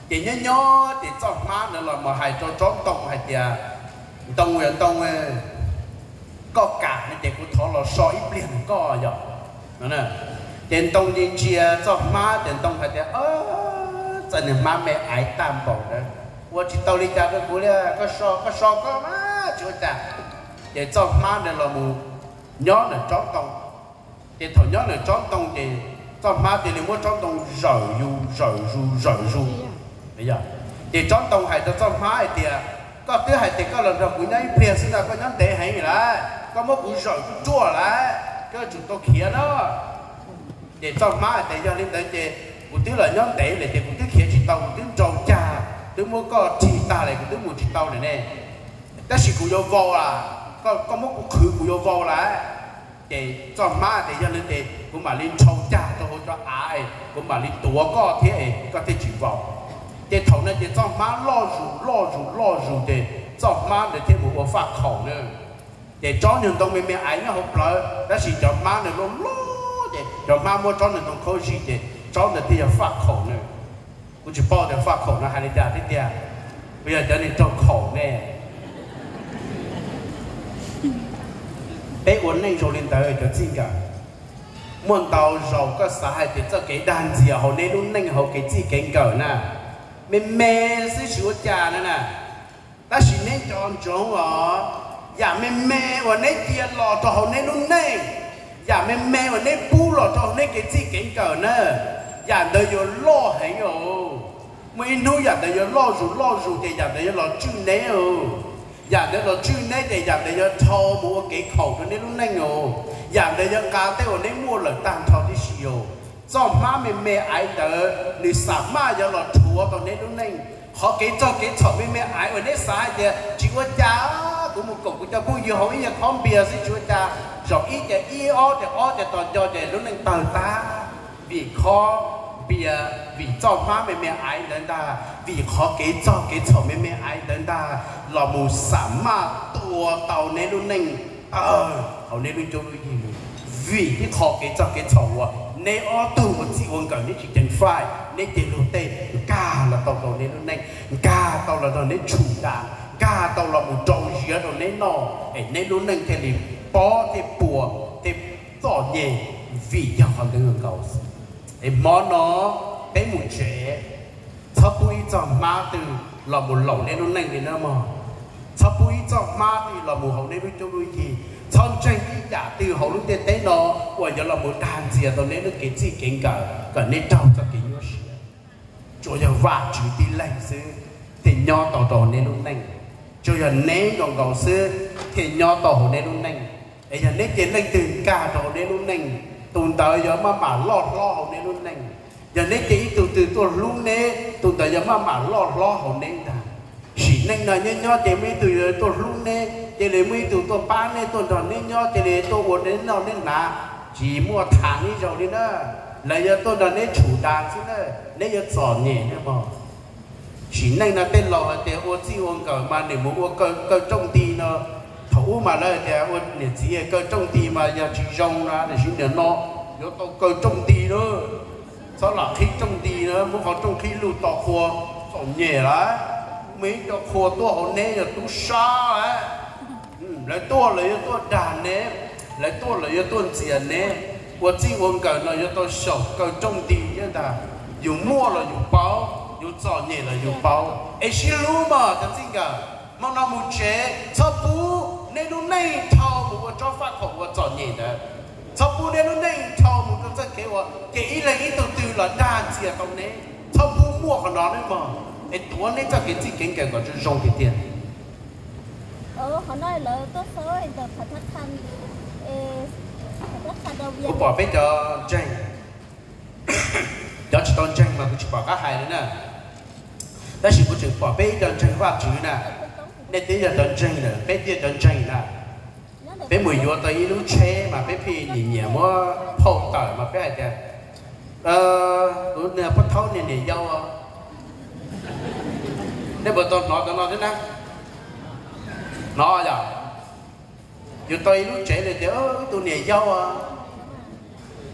ces nyob nyob ces txoj hmab ntawd los mus hais rau tsob ntoo hais tias, ntoo, ntoo, koj kam no ces kuv thov los so ib pliag nrog koj yom. Ces ntoo ntsia ntsia txoj hmab ces ntoo hais tias, txoj niag hmab me aiv tag npaum ntawd, ua tsis tau li cas rau kuv li, koj so, koj so koj mas tsis ua cas. Ces txoj hmab ntawd los mus nyob ntawm tsob ntoo. Ces thaum nyob ntawm tsob ntoo ces txoj hmab cia li muab tsob ntoo zawm zus zawm zus zawm zus. Ces tsob ntoo hais rau txoj hmab hais tias, koj twb hais tias koj los nrog kuv nyob ib pliag xwb no, koj nyob ntev heev lawm, koj muab kuv zawm ruaj ruaj lawm, koj yuav tsum tau khiav na. Ces txoj hmab hais tias, yog li ntawd ces kuv twb los nyob ntev lawm ces kuv twb khiav tsis tau, kuv twb nrau cag, twb muab koj rig tag lawm, kuv twb mus tsis tau lawm ne. Tab sis kuv yuav vau lawm, koj muab kuv qhwv kuv yuav vau lawm. Ces txoj hmab tias, Yog li ces kuv mam li nrhau cag rau hauv cov av, kuv mam li tuav koj thiab, koj thiaj tsis vau. Ces thaum no ces txoj hmab loj zus loj zus loj zus ces txoj hmab ntawd thiaj mus ua faj khaum na. Ces tsob nyuag ntoo me me aiv nyob hauv plawv, tab sis cov hmab ntawd loj loj ces cov hmab muab tsob nyuag ntoo khaub zig ces tsob ntawd thiaj yog faj khaum na. Kuv tsis paub tias faj khaum no hais li cas thiab tiag, puas yog cov niag raug khaum ne? Peb ua neej zoo li ntawd cov txij nkawm. Muaj ntau zaus koj xav hais tias txoj kev dag ntxias hauv neb lub neej hauv kev txij kev nkawm na, me me xwb tsis ua cas na na. Tab sis neb nco ntsoov os, yam me me uas neb cia los rau hauv neb lub neej, yam me me uas neb pub los rau hauv neb kev txij kev nkawm na, yam ntawd yuav loj heev os. Muaj ib hnub yam ntawd yuav loj zus loj zus ces yam ntawd yuav los tswj neb os. Yam ntawd los tswj neb ces yam ntawd yuav dhau mus ua kev khaum rau neb lub neej os. Yam ntawd yuav nqa tej uas neb muaj lawm tag nrho tib si os. Txoj hmab me me aiv ntawd nws xam maj yuav los rhuav tau neb lub neej. Qhov kev txog kev txhaum me me aiv uas neb xav hais tias tsis ua cas, kuv mus koom kuv cov phooj ywg hauv ib nyuag khob npias xwb tsis ua cas, zaum ib ces ib, ob ces ob ces tos nco ces lub neej tawg tag. Vim khob npias, vim txoj hmab me me aiv ntawd ntag, vim qhov kev txog kev txhaum me me aiv ntawd ntag los mus xam maj tua tau neb lub neej tawg hauv neb lub cuab lub yig. Vim tib qho kev txog kev txhaum uas neb ob tug ua txij ua nkawm neb tsis ceev faj, neb cia luag tej nkag los tau rau neb lub neej, nkag tau los nrog neb tshum das, nkag tau los mus rau ziav rau neb noj, es neb lub neej thiaj li pob thiaj puas thiaj txom nyem vim yog qhov ntawd nkaus. Es hmo no peb mus tsev, txhob pub ib txoj hmab twg los mus laum neb lub neej li na mog. Txhob pub ib txoj hmab twg los mus hauv neb lub cuab lub yig. Txhob ntseeg ib yam twg hauv lub ntiaj teb no uas yuav los mus dag ntxias tau neb lub kev txij kev nkawm kom neb raug txoj kev nyuaj siab. Tsuas yog Vajtswv tib leeg xwb thiaj nyob tau rau hauv neb lub neej. Tsuas yog neb nkaus nkaus xwb thiaj nyob tau hauv neb lub neej. Es yog neb cia leej twg nkag rau hauv neb lub neej, tus ntawd yuav maj mam loj hlob hauv neb lub neej. Yog neb cia ib tug twg tuaj hlub neb, tus ntawd yuav maj mam loj hlob hauv neb ntag. Sim neej no nyob nyob ces muaj ib tug yuav tuaj hlub neb, cia li muaj ib tug tuaj pab neb tuaj nrog neb nyob, cia li tuaj ua neb noj neb hnav, tsis muaj tham neb zaus li na. Lawv yuav tuaj nrog neb tshum das xwb na, neb yuav txom nyem na mog. Sim neej no tej laus hais tias ua txij ua nkawm mas nim mus ua kaw rooj nti no. Thaum ub mas lawv hais tias ua niam txiv kaw rooj nti mas yog tsis zoo na, tiam sis nim no yuav tau kaw rooj nti na. Txhob lam qhib rooj nti na, muab qhov rooj qhib lug to qhua, txom nyem lawm. Muaj ib co qhua tuaj hauv neb yog tub sab lawm. Lawv tuaj lawv yuav tuaj dag neb, lawv tuaj lawv yuav tuaj ntxias neb. Ua txij ua nkawm no yuav tau xyaum kaw rooj nti thiab ntag. Yus muaj los yus paub, yus txom nyem los yus paub. Es sib hlub mog cov txij nkawm, hmo no mus tsev txhob pub neb lub neej dhau mus ua tsob faj khaum ua txom nyem ntawd. Txhob pub neb lub neej dhau mus rau txoj kev uas ces ib leeg ib tug twg los dag ntxias tau neb. Txhob pub muaj qhov no nawb mog, es tuav neb txoj kev txij kev nkawm kom zoo zoo tiag tiag. Kuv pom peb cov ntseeg, cov tsis tau ntseeg mas kuv tsis pom qab hais li na. Tab sis kuv tseem pom peb ib co ntseeg Vajtswv na, nej twb yog cov ntseeg lawm, peb twb yog cov ntseeg na. Peb mus yuav tau ib lub tsheb mas peb pheej nyiam nyiam muab phau tawm mas peb hais tias, kuv niag pab thaub niag niam yau. Nej puas tau hnov cov no thiab na? Hnov yom? Yuav tau ib lub tsev lawm tias wb tus niam yau.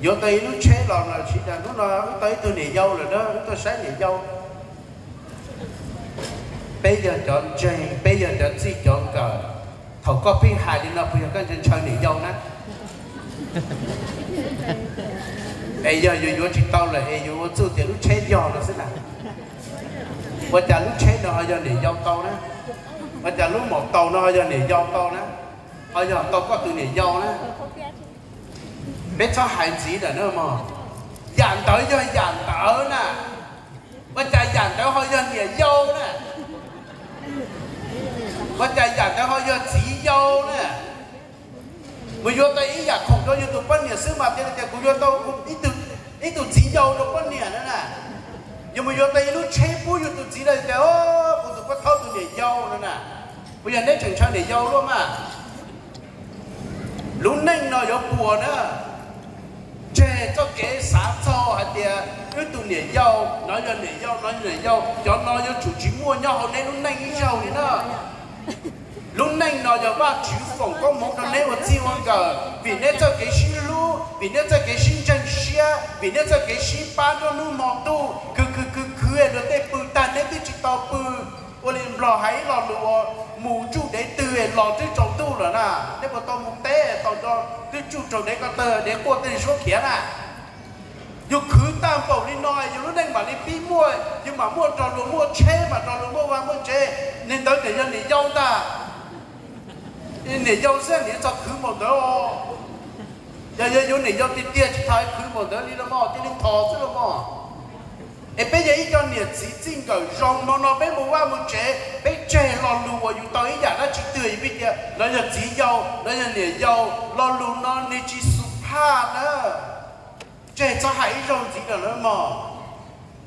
Yuav tau ib lub tsheb los lawm, sis tas hnub no wb tau ib tug niam yau lawm na, wb tuaj saib niam yau. Peb yog cov ntseeg, peb yog cov txij cov nkawm. Thaum koj pheej hais li no puas yog koj ntshaw ntshaw niam yau na? Es yog yus yuav tsis tau lawm es yus ua txuj tias lub tsheb yog no xwb na. Ua cas lub tsheb no ho yog niam yau tau na? Ua cas lub maum taus no ho yog niam yau tau na? Ho yog tau koj tus niam yau na? Peb txhob hais ntxiv lawm na mog. Yam ntawd yog yam ntawd na. Ua cas yam ntawd ho yog niam yau na? Ua cas yam ntawd ho yog txiv yau na? Mus yuav tau ib yam khoom rau yus tus poj niam xwb mas tias tias kuv yuav tau ib tug txiv yau rau poj niam na na. Yus mus yuav tau ib lub tsheb pub yus tus txiv lawm tias kuv tus poj thaub tus niam yau no na. Puas yog neb tseem ntshaw niam yau luaj mas? Lub neej no yuav puas na. Tseg txoj kev xav txog hais tias wb tus niam yau no yog niam yau, no yog niam yau, cov no yuav tsum tsis muaj nyob hauv neb lub neej ib zaug li na. Lub neej no yog Vajtswv foom koob hmoov rau neb ua txij ua nkawm vim neb txoj kev sib hlub, vim neb txoj kev sib ntseeg siab, vim neb txoj kev sib pab nruab hnub hmo ntuj, khwv khwv khwv khwv luag tej pw tag neb twb tsis tau pw. Ua li Nplog hais ib lo lus uas mus tsuj dev twg los twb tsaus ntuj lawm na. Neb puas tau mus teb tau nrog twb tsuj raug dev ko taw, dev quaj tej suab khiav na. Yus khwv tag npaum li no yus lub neej mam li pib muaj, yus mam muaj rog luag muaj tsheb, mam rog luag muaj vaj muaj tsev. Niag ntawd tias yog niam yau ntag. Niam yau xwb niam txog khwv npaum ntawd. Yog yog yuav niam yau tiag tiag tsis tas khwv npaum ntawd li los mas, cia li ntho xwb los mas. Es peb yog ib co niam txiv txij nkawm zoo, hmo no peb mus vaj mus tsev, peb tseg lo lus uas yus tau ib yam dab tsi twg yus pheej tias no yog txiv yau, no yog niam yau, lo lus no nws tsis xu phaj na. Tseg txhob hais ib zaug ntxiv lawm na mog.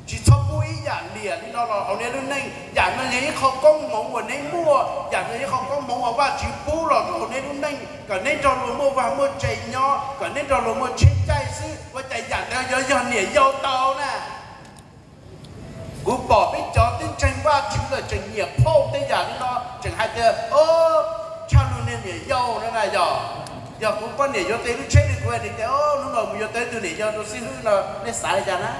Tsis txhob pub ib yam liam li no los hauv neb lub neej. Yam no yog ib qho koob hmoov uas neb muaj, yam no yog ib qho koob hmoov uas Vajtswv pub los rau hauv neb lub neej kom neb nrog luag muaj vaj muaj tsev nyob, kom neb nrog luag muaj tsheb caij xwb, ua cas yam ntawd yuav yog niam yau tau na? Kuv pom peb cov twb ntseeg Vajtswv lawm tseem nyiam phauj tej yam li no, tseem hais tias, o, tshaj lug niag niam yau no na yog. Yog kuv poj niam yuav tau lub tsheb li kuv hais tias, o, hnub no mus yuav tau ib tug niam yau rau xib hwb no, nej xav li cas na?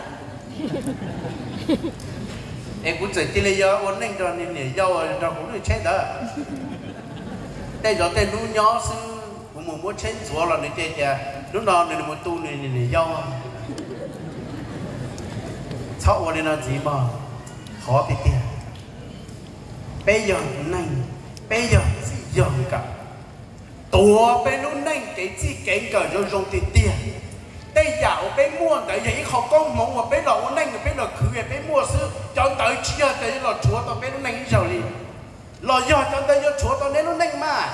Es kuv txawm cia li yuav ua neej nrog niag niam yau nrog kuv lub tsheb ntawd. Tej zaum tej hnub nyob xwb kuv mus muab tsheb ntxuav los nws cia tias hnub no nws mus tu nws niam yau. Txhob ua li no ntxiv mog, qhov tiag tiag. Peb yog neeg, peb yog txij yog nkawm, tuav peb lub neej kev txij kev nkawm zoo zoo tiag tiag. Tej yam uas peb muaj ntawd yog ib qho koob hmoov uas peb los ua neej, peb los khwv, peb muaj xwb. Cov ntawd tsis yog cov yuav los rhuav tau peb lub neej ib zaug li. Los yog cov ntawd yuav rhuav tau neb lub neej mas?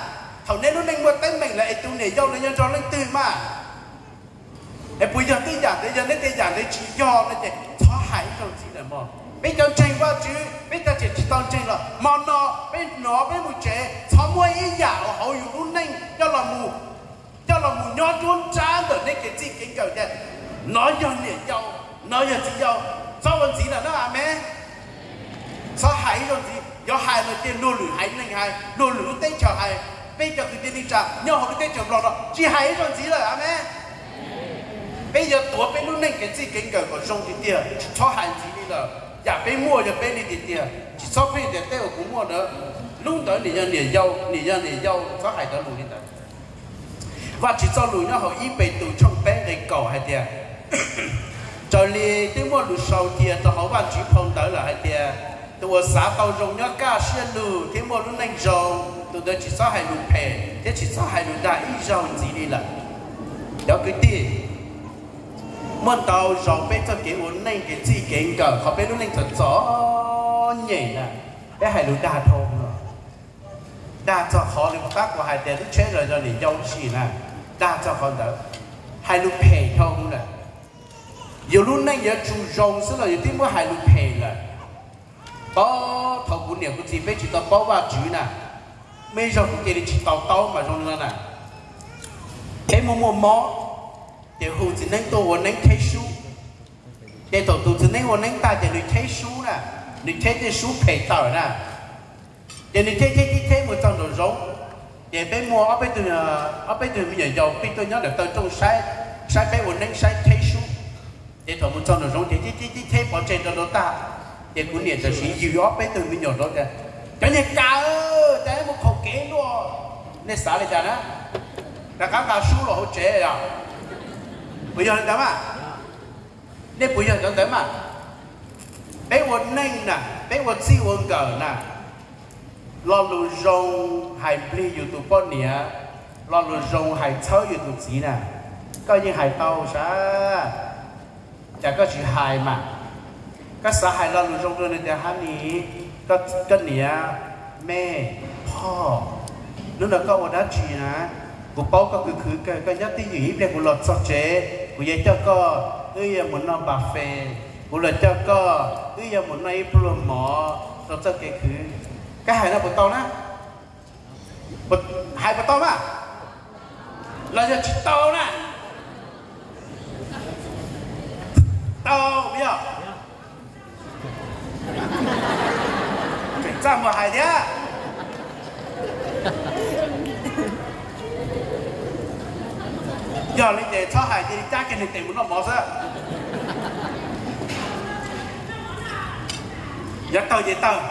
Thaum neb lub neej muaj teeb meem lawm es tus niam yau no yuav nrog leej twg mas? Es puas yog tej yam ntawd? Yog neb tej yam ntawd tsis yog no ces txhob hais ib zaug ntxiv lawm mog. Peb cov ntseeg Vajtswv, peb cov tseem tsis tau ntseeg los hmo no peb hnov peb mus tsev, txhob muab ib yam uas hauv yus lub neej coj los mus, coj los mus nyob nruab nrab ntawm neb kev txij kev nkawm tias no yog niam yau, no yog txiv yau. Txhob ua ntxiv lawm na, amees. Txhob hais ib zaug ntxiv, yog hais los cia luag lwm haiv neeg hais, luag lwm lub teb chaws hais. Peb cov kwv tij neej tsa nyob hauv lub teb chaws Nplog no tsis hais ib zaug ntxiv lawm, amees. Peb yuav tuav peb lub neej kev txij kev nkawm kom zoo tiag tiag, tsis txhob hais ntxiv li lawm. Yam peb muaj yog peb li tiag tiag, tsis txhob pheej tias tej uas kuv muaj ntawd, lub ntawd nim yog niam yau, nim yog niam yau, txhob hais cov lus li ntawd. Vajtswv txoj lus nyob hauv ib Petus tshooj peb nqe kaum hais tias, raws li twb muaj lus sau cia rau hauv Vajtswv phau ntawv lawm hais tias, tus uas xav tau zoo nyob kaj siab lug thiab muaj lub neej zoo, tus ntawd tsis txhob hais lus phem thiab tsis txhob hais lus dag ib zaug ntxiv li lawm. Cov kwv tij, muaj ntau zaus peb txoj kev ua neej kev txij kev nkawm qhov peb lub neej txom txom nyem na, peb hais lus dag dhau los, dag txog qhov li qab kuv hais tias lub tsheb los yog niam yau sim na, dag txog qhov ntawd, hais lus phem dhau lawm. Yus lub neej yuav tsum zoo xwb los yus twb muab hais lus phem lawm. Paub thaum kuv niam kuv txiv peb tsis tau paub Vajtswv na, muaj ib zaug kuv cia li tsis tau taub mas zoo li no na. Peb muaj muaj mob, ces hu txiv neeb tuaj ua neeb cheb sub. Ces thaum tus txiv neeb ua neeb tag ces nws cheb sub na, nws cheb tej sub phem tawm na. Ces nws cheb cheb cheb cheb mus txog nraum zoov, ces peb muaj ob peb tug, ob peb tug me nyuam yaus pheej tuaj nyob ntawm taw rooj saib, saib peb ua neeb saib cheb sub. Ces thaum mus txog nraum zoov ces cheb cheb cheb cheb pov tseg rau rau tag, ces kuv niam tam sim yws ob peb tug me nyuam rau tias, cov niag ka, cas mus khaum kev luaj. Nej xav li cas na? Rov qab nqa sub los hauv tsev os. Puas yog li ntawd mas? Nej puas yog cov ntawd mas? Peb ua neej na, peb ua txij ua nkawm na, lo lus zoo hais plig yus tus poj niam, lo lus zoo hais txhawb yus tus txiv na, koj yeej hais tau sas. Cas koj tsis hais mas? Koj xav hais lo lus zoo rau nws tias, honey, koj niam, me, phoj, hnub no koj ua dab tsi na? Kuv paub koj khwv khwv kawg, koj nyob twj ywm ib pliag kuv los txog tsev, kuv yuav coj koj wb yuav mus noj buffet, kuv los coj koj wb yuav mus noj ib pluag mov rau txoj kev khwv. Koj hais no puas tau na? Hais puas tau mas? Los yog tsis tau na? Tau puas yog? Tseem txaj muag hais thiab. Yog li ces txhob hais, cia li cab kiag nws tes mus noj mov xwb. Yuav tawg ces tawg.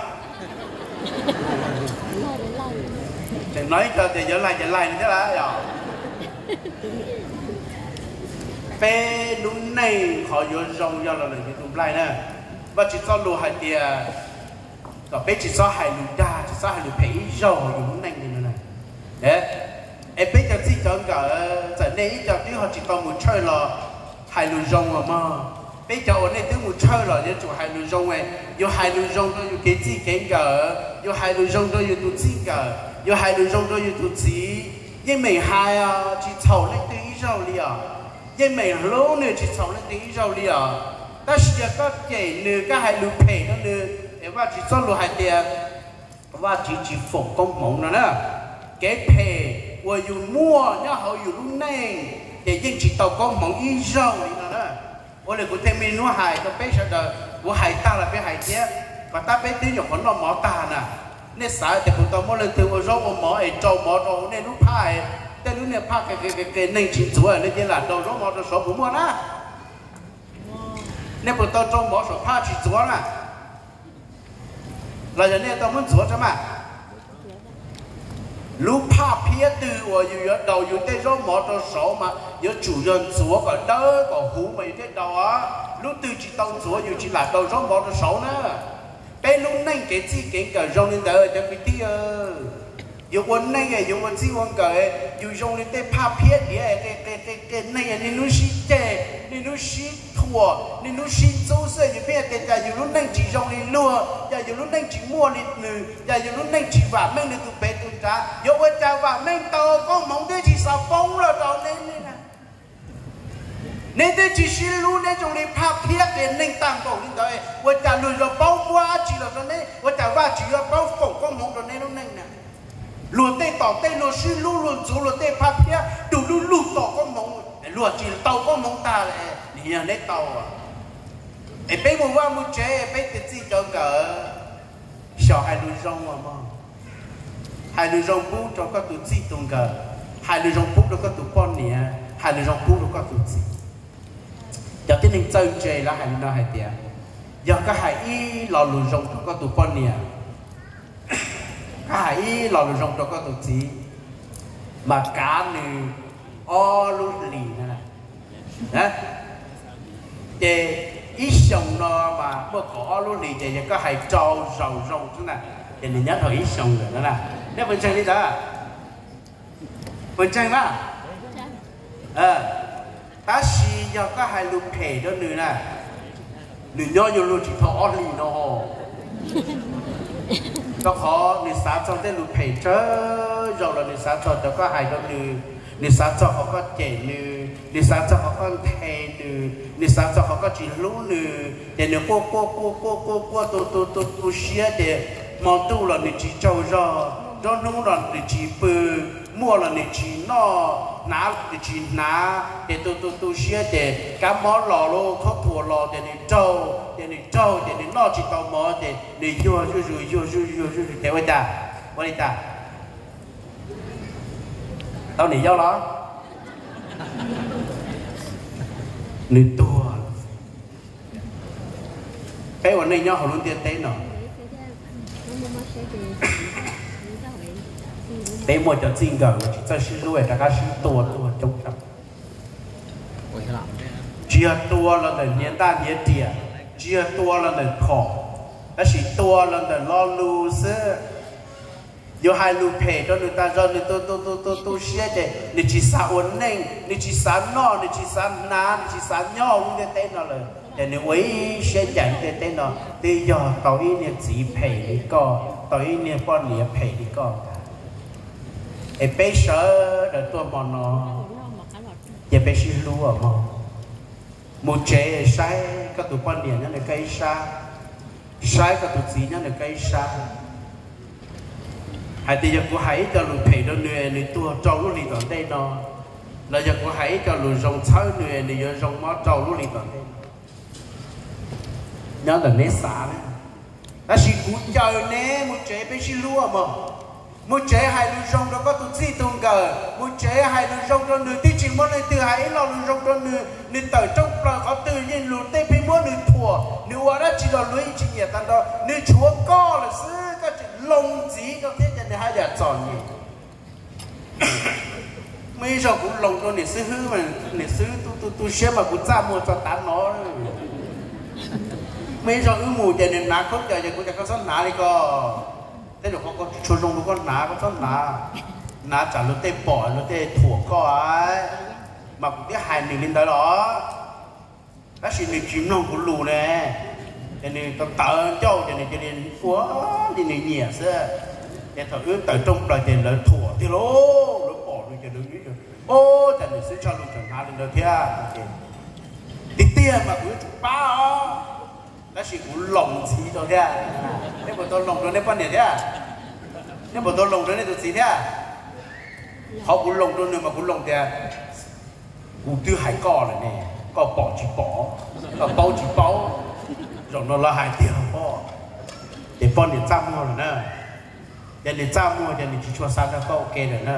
Tseem hnov ib co tias yuav laig ces laig no thiab lawm yog. Peb lub neej qhov yuav zoo yog los ntawm yus tus nplaig na. Vaj Tswv txoj lus hais tias kom peb tsis txhob hais lus dag, tsis txhob hais lus phem ib zaug hauv yus lub neej li no na. Es peb cov txij cov nkawm, txawm nej ib co twb ho tsis tau mus tshawj los hais lus zoo os mog. Peb cov uas nej twb mus tshawj los yuav tsum hais lus zoo, yus hais lus zoo rau yus kev txij kev nkawm, yus hais lus zoo rau yus tus txij nkawm, yus hais lus zoo rau yus tus txiv. Yeej meem hais os, tsis txhaum leej twg ib zaug li os. Yeej meem hlub nws, tsis txhaum leej twg ib zaug li os. Tab sis yog koj cem nws, koj hais lus phem rau nws, es Vaj Tswv txoj lus hais tias Vaj Tswv tsis foom koob hmoov no na. Kev phem uas yus muaj nyob hauv yus lub neej ces yeej tsis tau koob hmoov ib zaug li no na. Ua li kuv thiaj muaj hnub hais rau peb sawv daws, kuv hais tag los peb hais thiab, kom tab peb twb nyuam qhuav noj mov tag na. Nej xav tias kuv tau muaj leej twg ua zaub ua mov es rau mov rau hauv nej lub phaj, tej lub niag phaj qe qe qe qe neeg tsis ntxuav, nej cia li lam rau zaub mov rau saud puas muaj na? Nej puas tau rau mov saum phaj tsis ntxuav na? Los yog nej tau muab ntxuav tso mas? Lub phaj phiab twg uas yus yuav daus yus tej zaub mov rau saud mas yuav tsum yog ntxuav kom dawb kom huv mas yus thiaj daus os. Lub twg tsis tau ntxuav yus tsis lam daus zaub mov rau saud na. Peb lub neej kev txij kev nkawm zoo li ntawd cov kwv tij. Yus ua neej, yus ua txij ua nkawm, yus zoo li tej phaj phiab diav, qe qe qe neeg, niaj hnub sib ceg, niaj hnub sib thuam, niaj hnub sib ntxub xwb, yus pheej tias cas yus lub neej tsis zoo li luag, cas yus lub neej tsis muaj li nws, cas yus lub neej tsis vam meej li tus pem tus nrad. Yuav ua cas vam meej tau koob hmoov thiab tsis xav poob los rau nej ne? Neb twb tsis sib hlub, neb zoo li phaj phiab qias neeg tag npaum li ntawd, ua cas luag yuav paub muab dab tsi los rau neb? Ua cas Vajtswv yuav paub foom koob hmoov rau neb lub neej na? Luag tej tom tej luag sib hlub, luag ntxuav luag tej phaj phiab, tus lub lug tom koob hmoov, luag tsis tau koob hmoov tag li, nws yog neb tau. Es peb mus vaj mus tsev, peb cov txij cov nkawm, xyaum hais lus zoo os mog. Hais lus zoo pub rau koj tus txij tus nkawm, hais lus zoo pub rau koj tus poj niam, hais lus zoo pub rau koj tus txiv. Cov tib neeg txawj ntse lawv hais li no hais tias, yog koj hais ib lo lus zoo rau koj tus poj niam, koj hais ib lo lus zoo rau koj tus txiv, mas kav nws ob lub hlis na. Ces ib xyoos no mas muaj kaum ob lub hlis, ces yog koj hais rau zaus zoo xwb na, ces nws nyob tau ib xyoos lawm no na. Neb puas ntseeg li ntawd? Puas ntseeg mas? Tab sis yog koj hais lus phem rau nws na, nws nyob yuav luag tsis tau ob hlis no. Rau qhov nws xav txog tej lus phem tsawg zaus los nws xav txog cov koj hais rau nws, nws xav txog qhov koj cem nws, nws xav txog qhov koj nthe nws, nws xav txog qhov koj tsis hlub nws, ces nws quaj quaj quaj quaj quaj quaj tu tu tu tu siab, ces hmo ntuj los nws tsis tsaug zog, nruab hnub los nws tsis pw, muaj los nws tsis noj, hnav los nws tsis hnav, ces tu tu tu siab, ces kab mob los lauj, khaub thuas los ces nws raug, ces nws raug ces nws noj tsis tau mov, ces nws yuag zuj zus yuag zuj zus yuag zuj zus, ces ua cas, ua li cas? Tau niam yau los? Nws tuag. Peb ua neej nyob hauv lub ntiaj teb no, peb muaj cov txij nkawm uas tsis txawj sib hlub, rov qab sib tua tuag coob coob. Tsis yog tua los ntawm hniav ntaj hniav riam, tsis yog tua los ntawm phom, tab sis tua los ntawm lo lus xwb. Yus hais lus phem rau nws tas zog, nws tu tu tu tu tu siab, ces nws tsis xav ua neej, nws tsis xav noj, nws tsis xav hnav, nws tsis xav nyob hauv lub ntiaj teb no lawm, ces nws ua ib siab ncaim ntiaj teb no, twb yog tau ib niag txiv phem li koj, tau ib niag poj niam phem li koj ntag. Es peb sawv daws tuaj hmo no, cia peb sib hlub os mog. Mus tsev saib koj tus poj niam nyob nws koj ib sab, saib koj tus txiv nyob nws koj ib sab. Hais tias yog kuv hais ib co lus phem rau nws es nws tuag rau lub hli tom ntej no, los yog kuv hais ib co lus zoo txhawb nws es nws yuav zoo mob rau lub hli tom ntej no. Nyob ntawm neb xav na. Tab sis kuv caw neb mus tsev peb sib hlub mog. Mus tsev hais lus zoo rau koj tus txij tus nkawm, mus tsev hais lus zoo rau nws, twb tsis muaj leej twg hais ib lo lus zoo rau nws, nws tawm rooj plaws qhov twg yeej lus tej pheej muab nws thuam, nws ua dab tsi los luag yeej tsis nyiam tag nrho, nws tshuav koj lawm xwb, koj tseem loo ntxiv rau thiab ces nws haj yam txom nyem. Muaj ib zaug kuv loo rau niam xib hwb, niam xib hwb tu tu tu siab mas kuv txaj muag txog tav no. Muaj ib zaug wb mus ces nws hnav khaub ncaws ces kuv tias koj txhob hnav li ko, tej zaum koj tsis tshua zoo rau koj hnav, koj txhob hnav, hnav tsam luag tej pom luag tej thuam koj, mas kuv thiaj hais nws li ntawd los. Tab sis nws tsis mloog kuv lus ne, ces nws tawv tawv ncauj ces nws cia li ua li nws nyiam xwb. Ces thaum wb tawm rooj plaws ces lawv thuam tiag lauj, lawv pom nws ces lawv, o, cas nws xwb tshaj lus tseem hnav li ntawd thiab. Tiag tiag mas kuv yuav tsum pab os, tab sis kuv loo ntxiv rau thiab. Nej puas tau loo rau nej poj niam thiab? Nej puas tau loo rau nej tus txiv thiab? Qhov kuv loo rau nws mas kuv loo tias, kuv twb hais koj lawm ne, koj pom tsis pom, koj paub tsis paub, zaum no lawv hais tiag los pob. Ces poj niam txaj muag lawm na. Ces nws txaj muag ces nws tsis tshua xav nrog koj ua ke lawm na.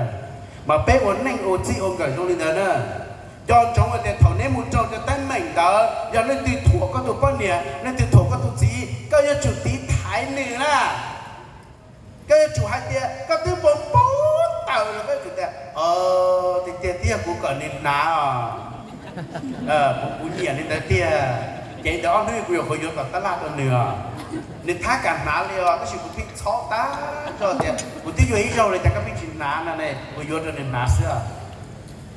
Mas peb ua neej ua txij ua nkawm zoo li ntawd na. Nco ntsoov hais tias thaum neb mus raug cov teeb meem ntawd, yog leej twg thuam koj tus poj niam, leej twg thuam koj tus txiv, koj yuav tsum tiv thaiv nws na. Koj yuav tsum hais tias koj twb npau npau taws los koj yuav tsum tias, tiag tiag thiab, kuv kom nws hnav os, kuv nyiam li ntawd tiag. Ces ntawd ob hnub kuv yuav qhuav yuav tom tab laj rau nws os. Nws thab kam hnav li os, tab sis kuv pheej txhob tag zog tias kuv twb yuav ib zaug li cas koj pheej tsis hnav no ne, kuv yuav rau nws hnav xwb.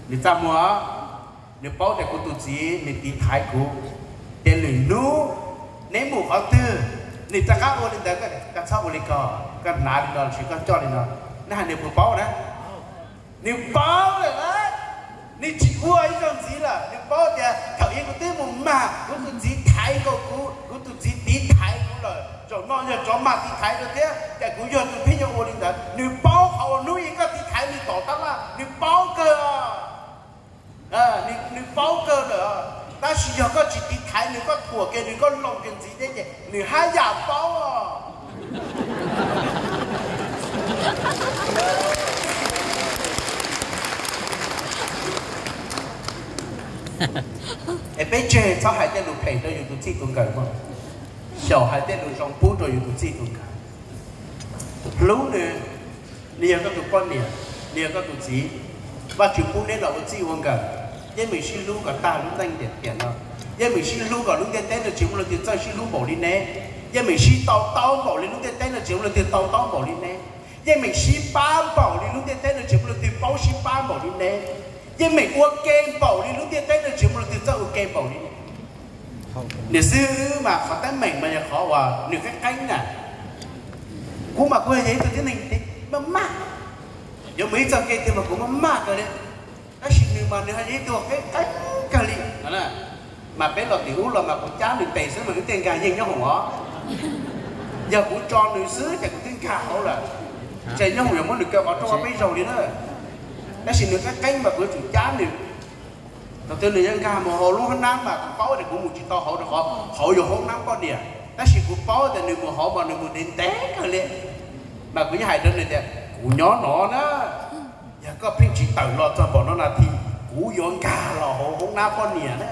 Nws txaj muag, nws paub tias kuv tus txiv nws tiv thaiv kuv. Ces lwm hnub neb mus qhov twg, nws rov qab ua li ntawd, koj txhob ua li ko, koj hnav li no los sis koj coj li no. Neb hais nws puas paub na? Nws paub lawm na. Nws tsis ua ib zaug ntxiv lawm, nws paub tias thaum ub kuv twb mus mag kuv tus txiv thaiv nkaus kuv, kuv tus txiv tiv thaiv kuv lawm, zaum no yog tsov mag tiv thaiv rau thiab, ces kuv yog tus pheej yuav ua li ntawd. Nws paub qhov uas hnub ib koj tiv thaiv nws tom tab laj, nws paub kawg. Nws paub kawg lawm, tab sis yog koj tsis tiv thaiv nws, koj thuam kiag nws, koj loo kiag ntxiv thiab ces nws haj yam paub os. Es peb tseg txhob hais tej lus phem rau yus tus txij tus nkawm mog, xyaum hais tej lus zoo pub rau yus tus txij tus nkawm. Hlub nws, nws yog koj tus poj niam, nws yog koj tus txiv. Vajtswv pub neb los ua txij ua nkawm, yeej meem sib hlub kom tag lub neej tiam no. Yeej meem sib hlub kom lub ntiaj teb no tsis muaj leej twg txawj sib hlub npaum li neb. Yeej meem sib to taub npaum li lub ntiaj teb no tsis muaj leej twg to taub npaum li neb. Yeej meem sib pab npaum li lub ntiaj teb no tsis muaj leej twg paub sib pab npaum li neb. Yeej meem ua ke npaum li lub ntiaj teb no tsis muaj leej twg txawj ua ke npaum li neb. Niam xib hwb mas qhov teeb meem mas yog qhov uas nws qeeb qeeb na. Kuv mas kuv yog ib tug tib neeg maj maj, yuav mus ib txoj kev twg mas kuv maj maj kawg li. Tab sis nws mas nws ho yog ib tug qeeb qeeb kawg li. Mas peb los tim ub los mas kuv cab nws tes xwb mas wb tej nkag yeej nyob hoom os. Yog kuv tso nws xwb ces kuv twb nkag hauv lawm. Ces nyob hoom yuav muab nws kaw qhov rooj ob peb zaug li na. Tab sis nws qeeb qeeb mas kuv yuav tsum cab nws. Thaum twg nws yuav nkag mus hauv lub hoob nab mas kuv paub tias kuv mus tsis tau hauv rau qhov hauv yog hoob nab poj niam, tab sis kuv paub tias nws mus hauv mas nws mus ntev ntev kawg li. Mas kuv yeej hais rau nws tias kuv nyob no na, yog koj pheej tsis tawm los txog npaum no nas this, kuv yuav nkag los hauv hoob nab poj niam na,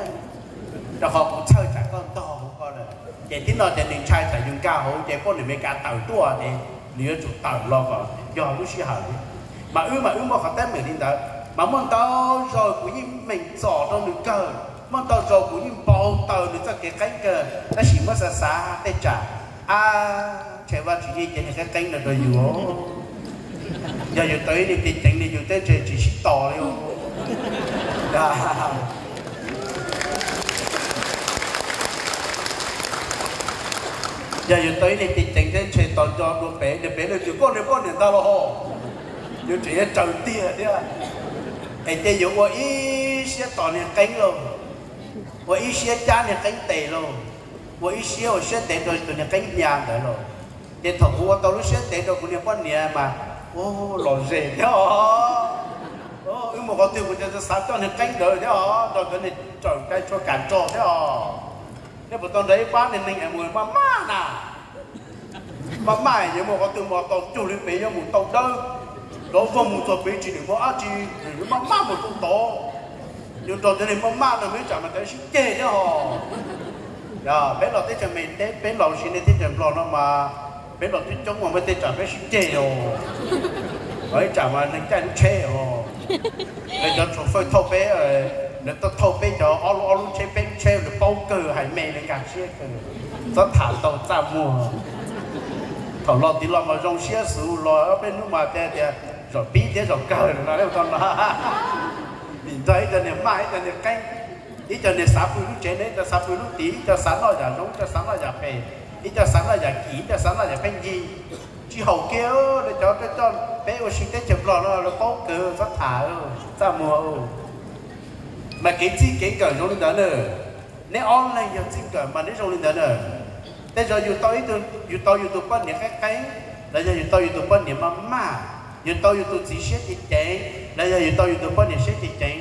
rau qhov kuv txhawj tsam koj ntog hauv ko lawm. Ces tib no ces nws ntshai tsam yus nkag hauv ces poj niam Amelikas tawm tuaj ces nws yuav tsum tawm los kom yog lub sij hawm li. Mas wb mas wb muaj qhov teeb meem li ntawd, mas muaj ntau zaus kuv yeej meem txom rau nws kawg, muaj ntau zaus kuv yeej npau taws nws txoj kev qeeb kawg, tab sis muab xav xav tej tsam, a, ntshe Vajtswv yeej cev niag qeeb qeeb no rau yus. Yog yus tau ib niag cev ceev li yus teb ntshe tsis sib tos li. Yog yus tau ib niag cev ceev teb ntshe tos nco dua pem, niag pem lawv tsis koj niag poj niam ntag los ho, yus tseem yuav raws tiag thiab. Es ces yuav ua ib siab tos niag qeeb lauj, ua ib siab cab niag qeeb tes lauj, ua ib siab ua siab ntev rau tus niag qeeb hnyav ntawd lauj. Ces thaum kuv ua tau lub siab ntev rau kuv niag poj niam mas Los ze thiab os. Wb mus qhov twg mus ces xav coj niag qeeb ntawd thiab os, nrog cov niag raws cai tshua kam nrog thiab os. Nej puas tau nrog ib pab niag neeg es mus maj maj na, maj maj yuav mus qhov twg mus tau cuag li pem yuav mus tau dawb, rov vog mus txog pem tsis nws muaj dab tsi, yuav maj maj mus rau tod. Yuav nrog cov niag maj maj no mas ib tsam mas cov sib ceg thiab os. Peb los teb chaws Amelikas teb, peb los ua si nej teb chaws Nplog no mas peb los twb coob mas muaj tej tsam peb sib ceg os. Los ib tsam mas neeg caij lub tsheb os, lawv cov chauffeur thauj peb, lawv thauj peb cov ob lub, ob lub tsheb, peb lub tsheb, lawv paub kawg, hais me lawv nkag siab kawg. Txhob tham ntau txaj muag. Thaum los tiv los mas zoo siab xus los, ob peb hnub mas tias zaum pib thiab zaum kawg no. Nim nrog ib co niag maj, ib co niag qeeb, ib co niag xav pw lub tsev ne, ib co xav pw lub tid, ib co xav noj yam zoo, ib co xav noj yam phem, ib co xav noj yam kim, ib co xav noj yam pheej yig. Tsis haum kiag, lawv cov coj peb ua si teb chaws Nplog no lawv paub kawg, txhob tham txaj muag. Mas kev txij kev nkawm zoo li ntawd na. Neb ob leeg yog txij nkawm mas neb zoo li ntawd na. Tej zaum yus tau ib tug, yus tau yus tus poj niam qeeb qeeb, los yog yus tau yus tus poj niam maj maj, yus tau yus tus txiv siab ceev ceev, los yog yus tau yus tus poj niam siab ceev ceev,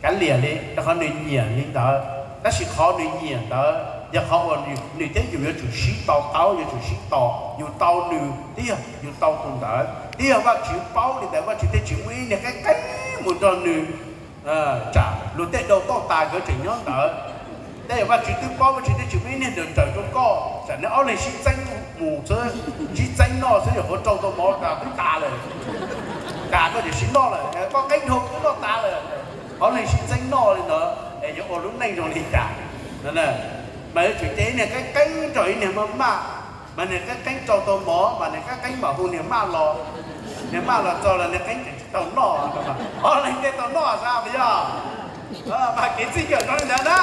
kav liam li, rau qhov nws nyiam li ntawd. Tab sis qhov nws nyiam ntawd yog qhov uas nws thiab yus yuav tsum sib to taub, yuav tsum sib tos, yus tau nws thiab yog yus tau tus ntawd, thiab yog Vajtswv paub li ntawd Vajtswv thiaj tsis muaj ib niag qeeb qeeb mus nrog nws. Tsam luag tej daus toj tas nkawd tseem nyob ntawd. Tej yog Vajtswv twb paub Vajtswv thiaj tsis muaj ib niag nraws nraws rau koj, tsam neb ob leeg sib txeeb mus xwb, sib txeeb noj xwb, yog qhuav rau tau mov tas twb tas lawm, tas koj tseem sib noj lawm, koj qeeb dhau twb noj tas lawm, ob leeg sib txeeb noj li ntawd es yuav ua lub neej zoo li cas? Mas yuav tsum cia ib niag qeeb qeeb nrog ib niag maj maj, mas niag qeeb qeeb rau tau mov mas niag qeeb qeeb mam hu niag maj los, niag maj los txog los niag qeeb tseem tsis tau noj, ob leeg thiaj tau noj sab puas yog? Mas kev txij nkawm zoo li ntawd na.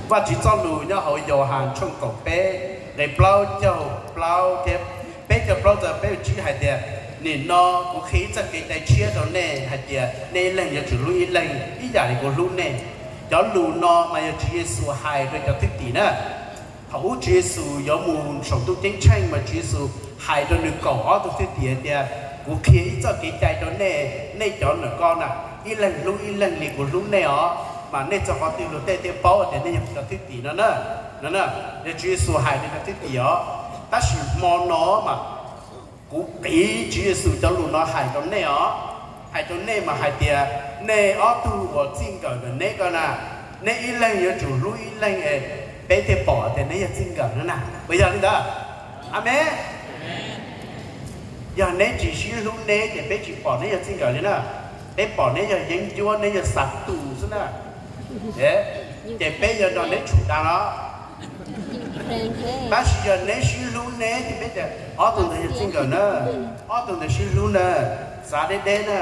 Vajtswv txoj lus nyob hauv Yauhas tshooj kaum peb, nqe plaub caug plaub thiab peb caug plaub txog peb caug tsib hais tias, nim no kuv qhia ib txoj kev cai tshiab rau nej hais tias nej ib leeg yuav tsum hlub ib leeg ib yam li kuv hlub nej. Cov lus no mas yog Tswv Yexus hais rau cov thwj tim na. Thaum ub Tswv Yexus yuav mus saum ntuj ceeb tsheej mas Tswv Yexus hais rau nws kaum ob tug thwj tim hais tias, kuv qhia ib txoj kev cai rau nej, nej cov ntawm ko na, ib leeg hlub ib leeg li kuv hlub nej os, mas nej txog qhov twg luag tej thiaj paub tias nej yog kuv cov thwj tim no na. No yog Tswv Yexus hais rau cov thwj tim os. Tab sis hmo no mas kuv qiv Tswv Yexus cov lus no hais rau nej os. Hais rau nej mas hais tias, nej ob tug uas txij nkawm ntawm neb ko na, neb ib leeg yuav tsum hlub ib leeg es peb thiaj pom tias neb yog txij nkawm no na. Puas yog li ntawd? Amees. Yog neb tsis sib hlub neb ces peb tsis pom neb yog txij nkawm li na. Peb pom neb yog yeeb ncuab, neb yog xav tus xwb na. Ces peb yuav nrog neb tshum dag los. Tab sis yog neb sib hlub neb ces peb tias ob tug ntawd yog txij nkawm na, ob tug ntawd sib hlub na, xav deb deb na,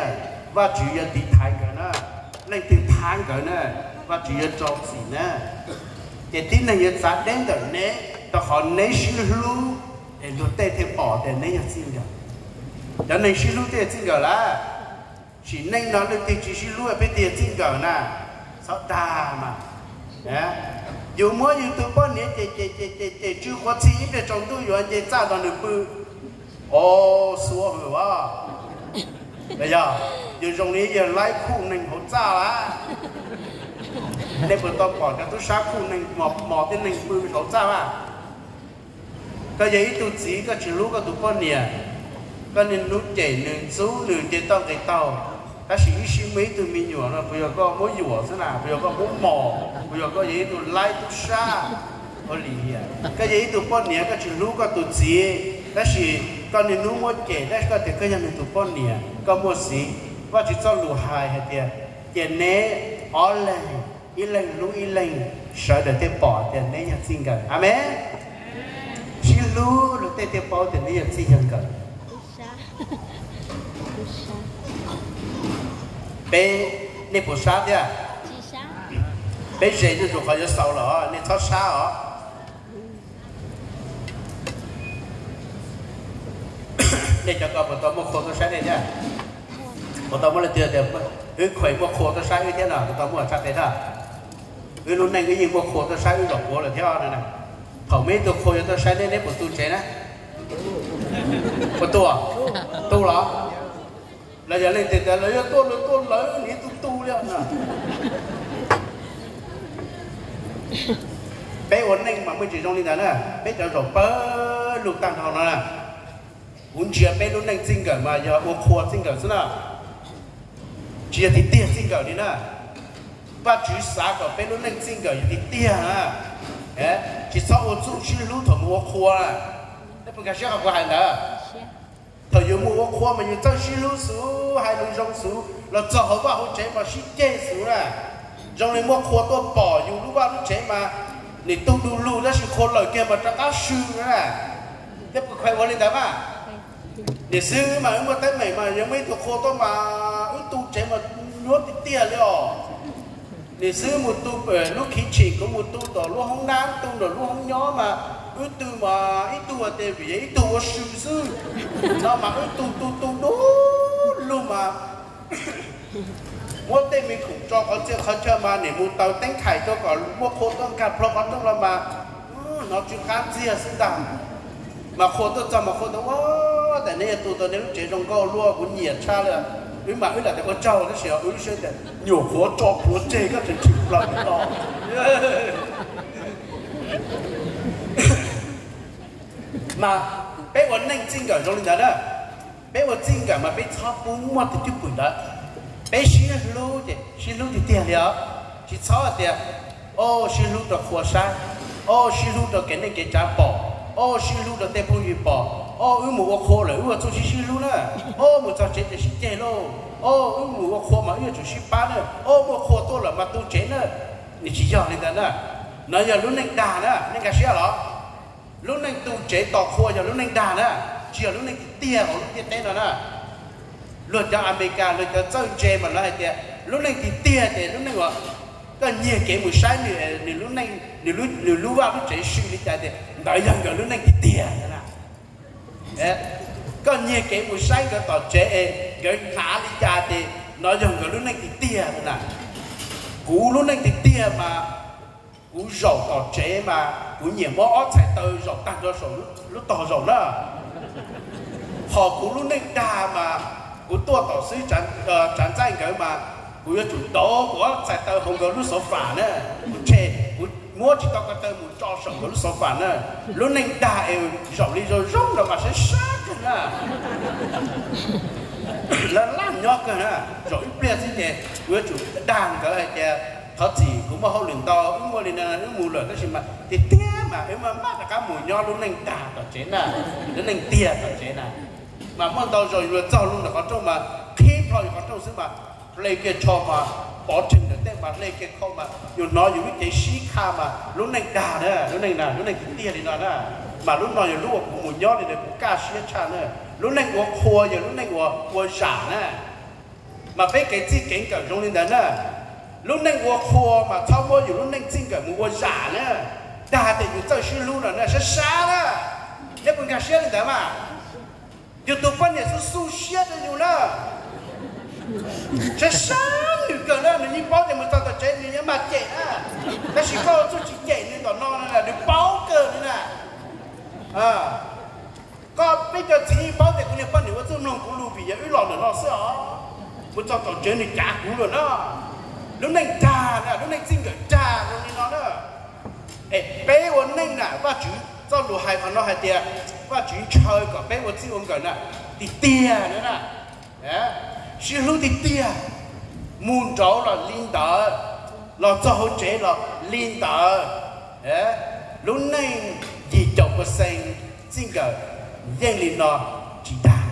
Vajtswv yuav tiv thaiv nkawd na, leej twg thab nkawd na, Vajtswv yuav rau txim na. Ces tib neeg yuav txav deb ntawm neb, rau qhov neb sib hlub, es luag tej thiaj pom tias neb yog txij nkawm. Cov neeg sib hlub thiaj yog txij nkawm lawm. Sim neej no leej twg tsis sib hlub peb tias txij nkawm na, txhob dag mas. Yus muab yus tus poj niam ces ces ces ces ces tsw qhuav txhij ib pliag tsaus ntuj yuav nce txaj nrog nws pw, o, xuav hwm as. Yog yus zoo li yawg laib khuj neeg hauv txaj lawm. Nej puas tau pom cov tub sab khuj neeg mos mos tib neeg pw hauv txaj lawm? Koj yog ib tug txiv koj tsis hlub koj tus poj niam, koj niaj hnub cem nws ntxub nws nce toj nqis taug, tab sis ib sij muaj ib tug me nyuam no puas yog koj muab yuam xwb na, puas yog koj muab mos, puas yog koj yog ib tug laib tub sab? Ua li, koj yog ib tug poj niam koj tsis hlub koj tus txiv, tab sis koj niaj hnub muab cem tab sis koj tias koj yog nws tus poj niam, koj muaj xiv. Vajtswv txoj lus hais hais tias, cia neb ob leeg, ib leeg hlub ib leeg, sawv daws thiaj pom tias neb yog txij nkawm. Amees. Sib hlub luag tej thiaj paub tias neb yog txij yog nkawm. Peb, nej puas sab thiab? Peb ze zuj zus qhov yuav xaus los nej txhob sab os. Nej cov ko puas tau muaj qhua tuaj saib nej thiab? Puas tau muaj leej twg tias wb khuem muaj qhua tuaj saib wb thiab no? Puas tau muaj tshaj qe thiab? Wb lub neej wb yeej muaj qhua tuaj saib wb zaum puav lawm thiab no na. Thaum muaj ib tug qhua yuav tuaj saib neb, neb puas tu tsev na? Puas tu? Tu los? Los yog leej twg tias los yog tuaj lawv tuaj lawv nws tu tu li no. Peb ua neej mas muaj tsis zoo li ntawd na, peb cov zaum pawg lug tag nrho no na. Kuv ntsia peb lub neej txij nkawm mas yog ua qhua txij nkawm xwb na, tsis yog tiag tiag txij nkawm li na. Vajtswv xav kom peb lub neej txij nkawm yog tiag tiag na, tsis txhob ua txuj sib hlub thaum mus ua qhua. Peb puas nkag siab qhov kuv hais ntawd? Thaum yus mus ua qhua mas yus txawj sib hlub xwb, hais lus zoo xwb, los txog hauv vaj hauv tsev mas sib ceg xwb na. Zoo li muaj qhua tuaj pom yus lub vaj lub tsev mas nim tu du lug tab sis qhua lawm kiag mas rov qab swb na. Peb puas kheev ua li ntawd mas? Nim xwb mas wb muaj teeb meem mas yog muaj ib tug qhua tuaj mas wb tu tsev mas nyuaj tiag tiag li os. Nim xwb mus tu lub khiv tshim, kuv mus tu tom lub hoob nab, tu tom lub hoob nyob mas wb tu mas ib tug tias vim yog ib tug ua sw xwb no mas wb tu tu tu du lug mas muab tej me khoom tso qhov txhia qhov chaw mas nim mus taws teeb khais rau kom muaj qhua tuaj nkag plho qhov rooj los mas hnov tsw qab ntxiag xwb ntag. Mas qhua tuaj txog mas qhua tias, Ua, tas neb yuav tu tau neb lub tsev zoo nkauj luaj, kuv nyiam tshaj li. Wb mas wb lam tias ua tsaug tab sis wb lub siab tias nyuam qhuav tso plhuav tseg koj tseem tshwm plaws no. Mas peb ua neej txij nkawm zoo li ntawd na. Peb ua txij nkawm mas peb txhob pub muaj tus cwj pwm ntawd. Peb sib hlub ces sib hlub tiag tiag li os. Tsis txhob tias, o, sib hlub rau qhua saib, o, sib hlub rau kev neej kev tsav pom, o, sib hlub rau tej phooj ywg pom, o, wb mus ua qhua lawm wb ua txuj sib sib hlub na, o, mus txog tsev ces sib ceg lauj, o, wb mus ua qhua mas wb yuav tsum sib pab na, o, muaj qhua tuaj lawm mas tu tsev na. Nws tsis yog li ntawd na. No yog lub neej dag na, nej nkag siab los? Lub neej tu tsev tos qhua yog lub neej dag na, tsis yog lub neej tiag tiag hauv lub ntiaj teb no na. Luag cov Amelikas luag cov txawj ntse mas lawv hais tias lub neej tiag tiag ces lub neej uas koj nyiag kev mus saib nws, nws lub vaj lub tsev sw li cas tias ntawd yog nkawd lub neej tiag tiag na. Koj nyiag kev mus saib nkawd tom tsev es nkawd hnav li cas ces no yog nkawd lub neej tiag tiag na. Kuv lub neej tiag tiag mas kuv zaum tom tsev mas kuv nyiam muab ob txhais taw zaum tag nrho saum lub tog zaum na. Hos kuv lub neej dag mas kuv tuaj tom xwb, tsav ntxaij nkawd mas kuv yuav tsum dauv kuv ob txhais taw hauv nkawd lub xov fam na. Kuv tshe kuv muab tsis tau ko taw mus tso saum nkawd lub xov fam na. Lub neej dag es zaum li zoo zoo no mas sab sab kawg na. Lawv laj nyob kawg na. Zaum ib pliag xwb ces kuv yuav tsum dag nkawd hais tias thov txim, kuv muaj hauj lwm ntau, wb muaj li no wb mus lawm tab sis mas tiag tiag mas wb maj maj rov qab mus nyob lub neej dag tom tsev na, lub neej tiag tom tsev na. Mas muaj ntau zaus yus txog lub ntawm qhov rooj mas qhib plho yus qhov rooj xwb mas hle kiag tsho mas pov rhees ntawm tej mas hle kiag khau mas yus hnov yus lub cev sib qha mas lub neej dag na, lub neej na, lub neej tiag tiag li no na. Mas lub no yog lub uas kuv mus nyob li ntawd kuv kaj siab tshaj na. Lub neej ua qhua yog lub neej uas ua zam na. Mas peb kev txij kev nkawm zoo li ntawd na. Lub neej ua qhua mas txhob muab yus lub neej txij nkawm mus ua zam na. Dag tias yus txawj sib hlub no na, sab sab na. Neb puas nkag siab li ntawd mas? Yus tus poj niam xu xu siab rau yus na, sab sab nws kawg na, nws yeej paub tias mus txog tom tsev nws yuav mag cem na. Tab sis koj ua txuj tsis cem nws tom no, nws paub kawg li na. Koj peb cov txiv yeej paub tias kuv niag poj niam ua txuj mloog kuv lus vim yog wb los ntawm no xwb os. Mus txog tom tsev nws cav kuv lawm na. Lub neej dag na, lub neej txij nkawm dag zoo li no na. Es peb ua neej na, Vajtswv txoj lus hais qhov no hais tias Vajtswv ntshaw kom peb ua txij ua nkawm na, tiag tiag na na. Sib hlub tiag tiag, mus nraud los li ntawd, los txog hauv tsev los li ntawd. Lub neej yim caum percent txij nkawm yeej li no tsis dag.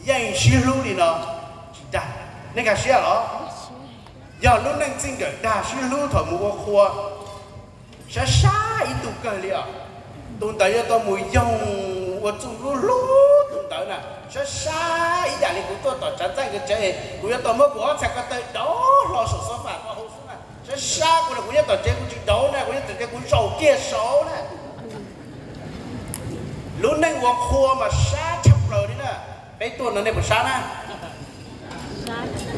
Yeej sib hlub li no tsis dag. Nej nkag siab los? Yog lub neej txij nkawm dag sib hlub thaum mus ua qhua, sab sab ib tug kawg li os. Tus ntawd yuav tau mus yoog ua txuj hlub hlub tus ntawd na, sab sab ib yam li kuv tuaj tom tsav ntxaij nkawd tsev, kuv yuav tau muab kuv ob txhais ko taw dauv hlo saum xov fam ko hauv xwb na, sab sab kuv na, kuv nyob tom tsev kuv tsis dauv na, kuv nyob tom tsev kuv zaum kiag saud na. Lub neej ua qhua mas sab tshaj plaws li na. Peb tuaj no nej puas sab na?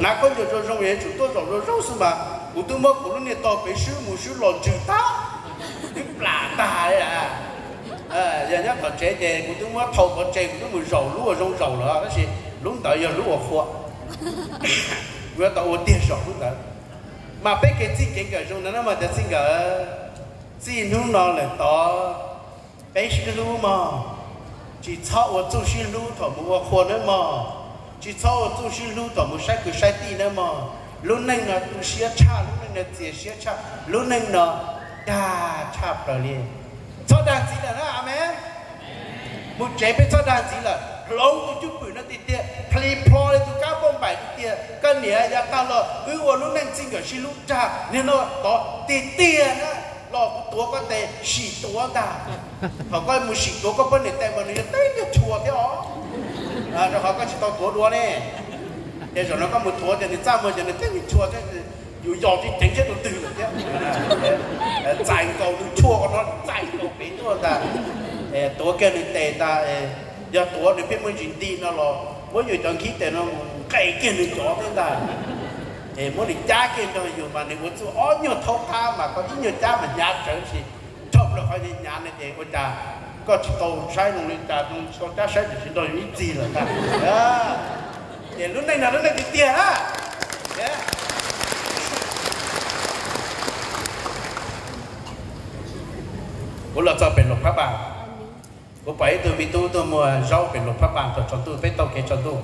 Nav khaub ncaws zoo zoo es tsum tuaj zaum zoo zoo xwb mas kuv twb muab kuv lub niag tog pem swb mus swb los ntsws tag, twb plam tag li. Yog nyob tom tsev ces kuv twb muab thau pov tseg, kuv twb mus zaum lub uas zoo zaum lawm, tab sis lub ntawd yog lub uas qhua. Kuv yuav tau ua tiag zaum lub ntawd. Mas peb kev txij kev nkawm zoo ntawd na mas cov txij nkawm, txij hnub no lawm tod peb sib hlub mog. Tsis txhob ua txuj sib hlub thaum mus ua qhua nawb mog. Tsis txhob ua txuj sib hlub thaum mus saib kwv saib tij nawb mog. Lub neej no tu siab tshaj, lub neej no txias siab tshaj, lub neej no dag tshaj plaws li. Txhob dag ntxiv lawm na, amees. Mus tsev peb txhob dag ntxiv lawm, hloov tus cwj pwm no tiag tiag, plhis plho li tus kab npauj npaim tiag tiag. Koj niam yav tag los wb ua lub neej txij nkawm sib hlub tag, niag no tod tiag tiag na, los kuv tuav koj tes sim tuav ntag. Thaum koj mus sim tuav koj poj niam tes mas nws yuav teb niag tshua thiab os, rau qhov koj tsis tau tuav dua ne. Ces zaum no koj mus tuav ces nws txaj muag ces nws teb niag tshua thiab, yus yos tib ceev thiab tus twg lawm thiab. Txais nkaus nws tshua ko no, txais nkaus pem tuaj ntag. Tuav kiag nws tes ntag. Yog tuav nws pheej muaj ntsis nti no los muab yus cov nkhib tes no mus nqes kiag nws cov thiab ntag. Es muab nws cab kiag nrog yus mas nws ua txuj ob nyuag thaub qab mas koj ib nyuag cab mas hnyav tsawv, sis dhau plaws qhov hnyav no ces ua cas koj tsis tau saib zoo li cas, tsis tau cab saib ces tsis nrog yus ib txig lawm ntag. Ces lub neej no lub neej tiag tiag na. Kuv los txog pem Luam Phab Npas, kuv pom ib tug me tub tuaj muag zaub pem Luam Phab Npas thaum tsaus ntuj, peb taug kev tsaus ntuj.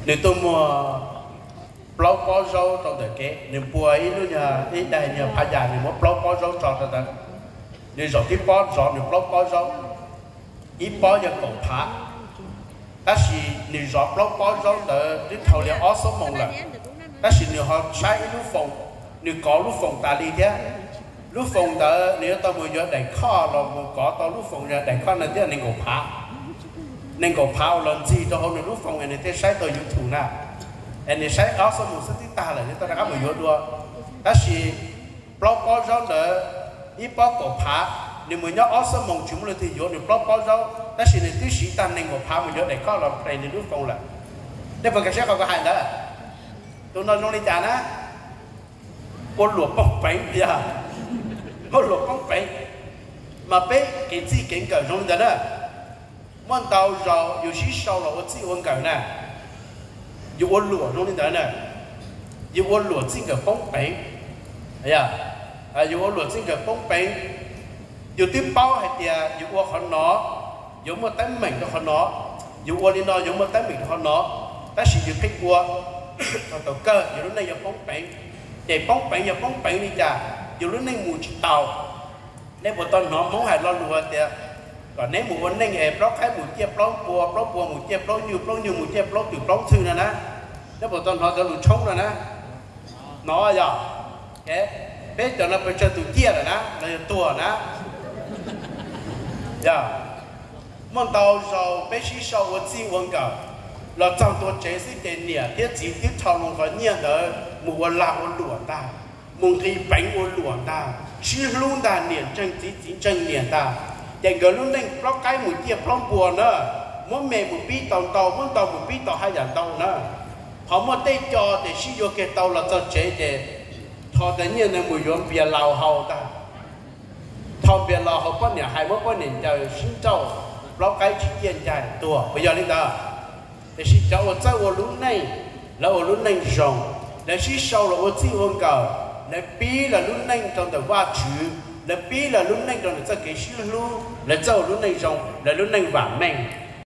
Nws tuaj muag plaub pob zaub rau ntawm kev, nws npua ib lub nyuag, ib daig nyuag phab yas, nws muab plaub pob zaub tso rau ntawd. Nws zaum tib pob zov nws plaub pob zaub, ib pob yog kaum phav. Tab sis nws zov plaub pob zaub ntawd twb dhau li ob xuab moos lawm, tab sis nws ho saib ib lub foos, nws kov lub foos tas li thiab. Lub foos ntawd nws yuav tau mus yuav daim khoj los mus kov tau lub foos yog daim khoj no thiab nees nkaum phav. Nees nkaum phav uas los ntxig rau hauv nws lub foos es nws thiaj saib tau YouTube na. Es nws saib ob xuab moos xwb twb tag lawm, nws tau rov qab mus yuav dua. Tab sis plaub pob zaub ntawd ib pob kaum phav, nws mus nyob ob xuab moos tsis muaj leej twg yuav nws plaub pob zaub, tab sis nws twb siv tag nees nkaum phav mus yuav daim khoj los play nws lub foos lawm. Nej puas nkag siab qhov kuv hais ntawd? Tus no zoo li cas na? Ua luam poob peev yog, ua luam poob peev. Mas peb kev txij kev nkawm zoo li ntawd na. Muaj ntau zaus yus sib sau los ua txij ua nkawm na, yus ua luam zoo li ntawd na, yus ua luam txij nkawm poob peev. Yus ua luam txij nkawm poob peev, yus twb paub hais tias yus ua qhov no yuav muaj teeb meem rau qhov no, yus ua li no yuav muaj teeb meem rau qhov no, tab sis yus pheej ua, thaum kawg yus lub neej yuav poob peev. Ces poob peev yog poob peev li cas? Yus lub neej mus tsis taus. Nej puas tau hnov Hmoob hais lo lus tias kom neb mus ua neej es plaub qaib mus ciaj plaub npua, plaub npua mus ciaj plaub nyuj, plaub nyuj mus ciaj plaub twm plaub ntxhw no na? Neb puas tau hnov cov lus tshoob no na? Hnov yog? Peb cov no pes tsawg tus ciaj lawm na, los yog tuag na? Yog. Muaj ntau zaus peb sib sau ua txij ua nkawm, los txog ntua tsev xwb ces niam thiab txiv twb rho loo qhov nyiaj ntawd mus ua lag ua luam ntag, mus nqis peev ua luam ntag, sib hlub ntag, niam ntseeg txiv, txiv ntseeg niam ntag. Ces nkawd lub neej plaub qaib mus ciaj plaub npua na, muab me mus pib tau ntau, muab ntau mus pib tau haj yam ntau na. Qhov muaj tej co ces sib yuav kiag tau los txog tsev ces rho cov nyiaj ntawd mus yuav npias laus haus ntag. Thaum npias laus haus poj niam hais muab poj niam ncaws sib nrauj, plaub qaib tsis ciaj ncaig tuag, puas yog li ntawd? Tiam sis cov uas txawj ua lub neej, lawv ua lub neej zoo, lawv sib sau los ua txij ua nkawm, lawv pib lawv lub neej rau ntawm Vajtswv, lawv pib lawv lub neej rau ntawm txoj kev sib hlub, lawv txawj ua lub neej zoo, lawv lub neej vam meej.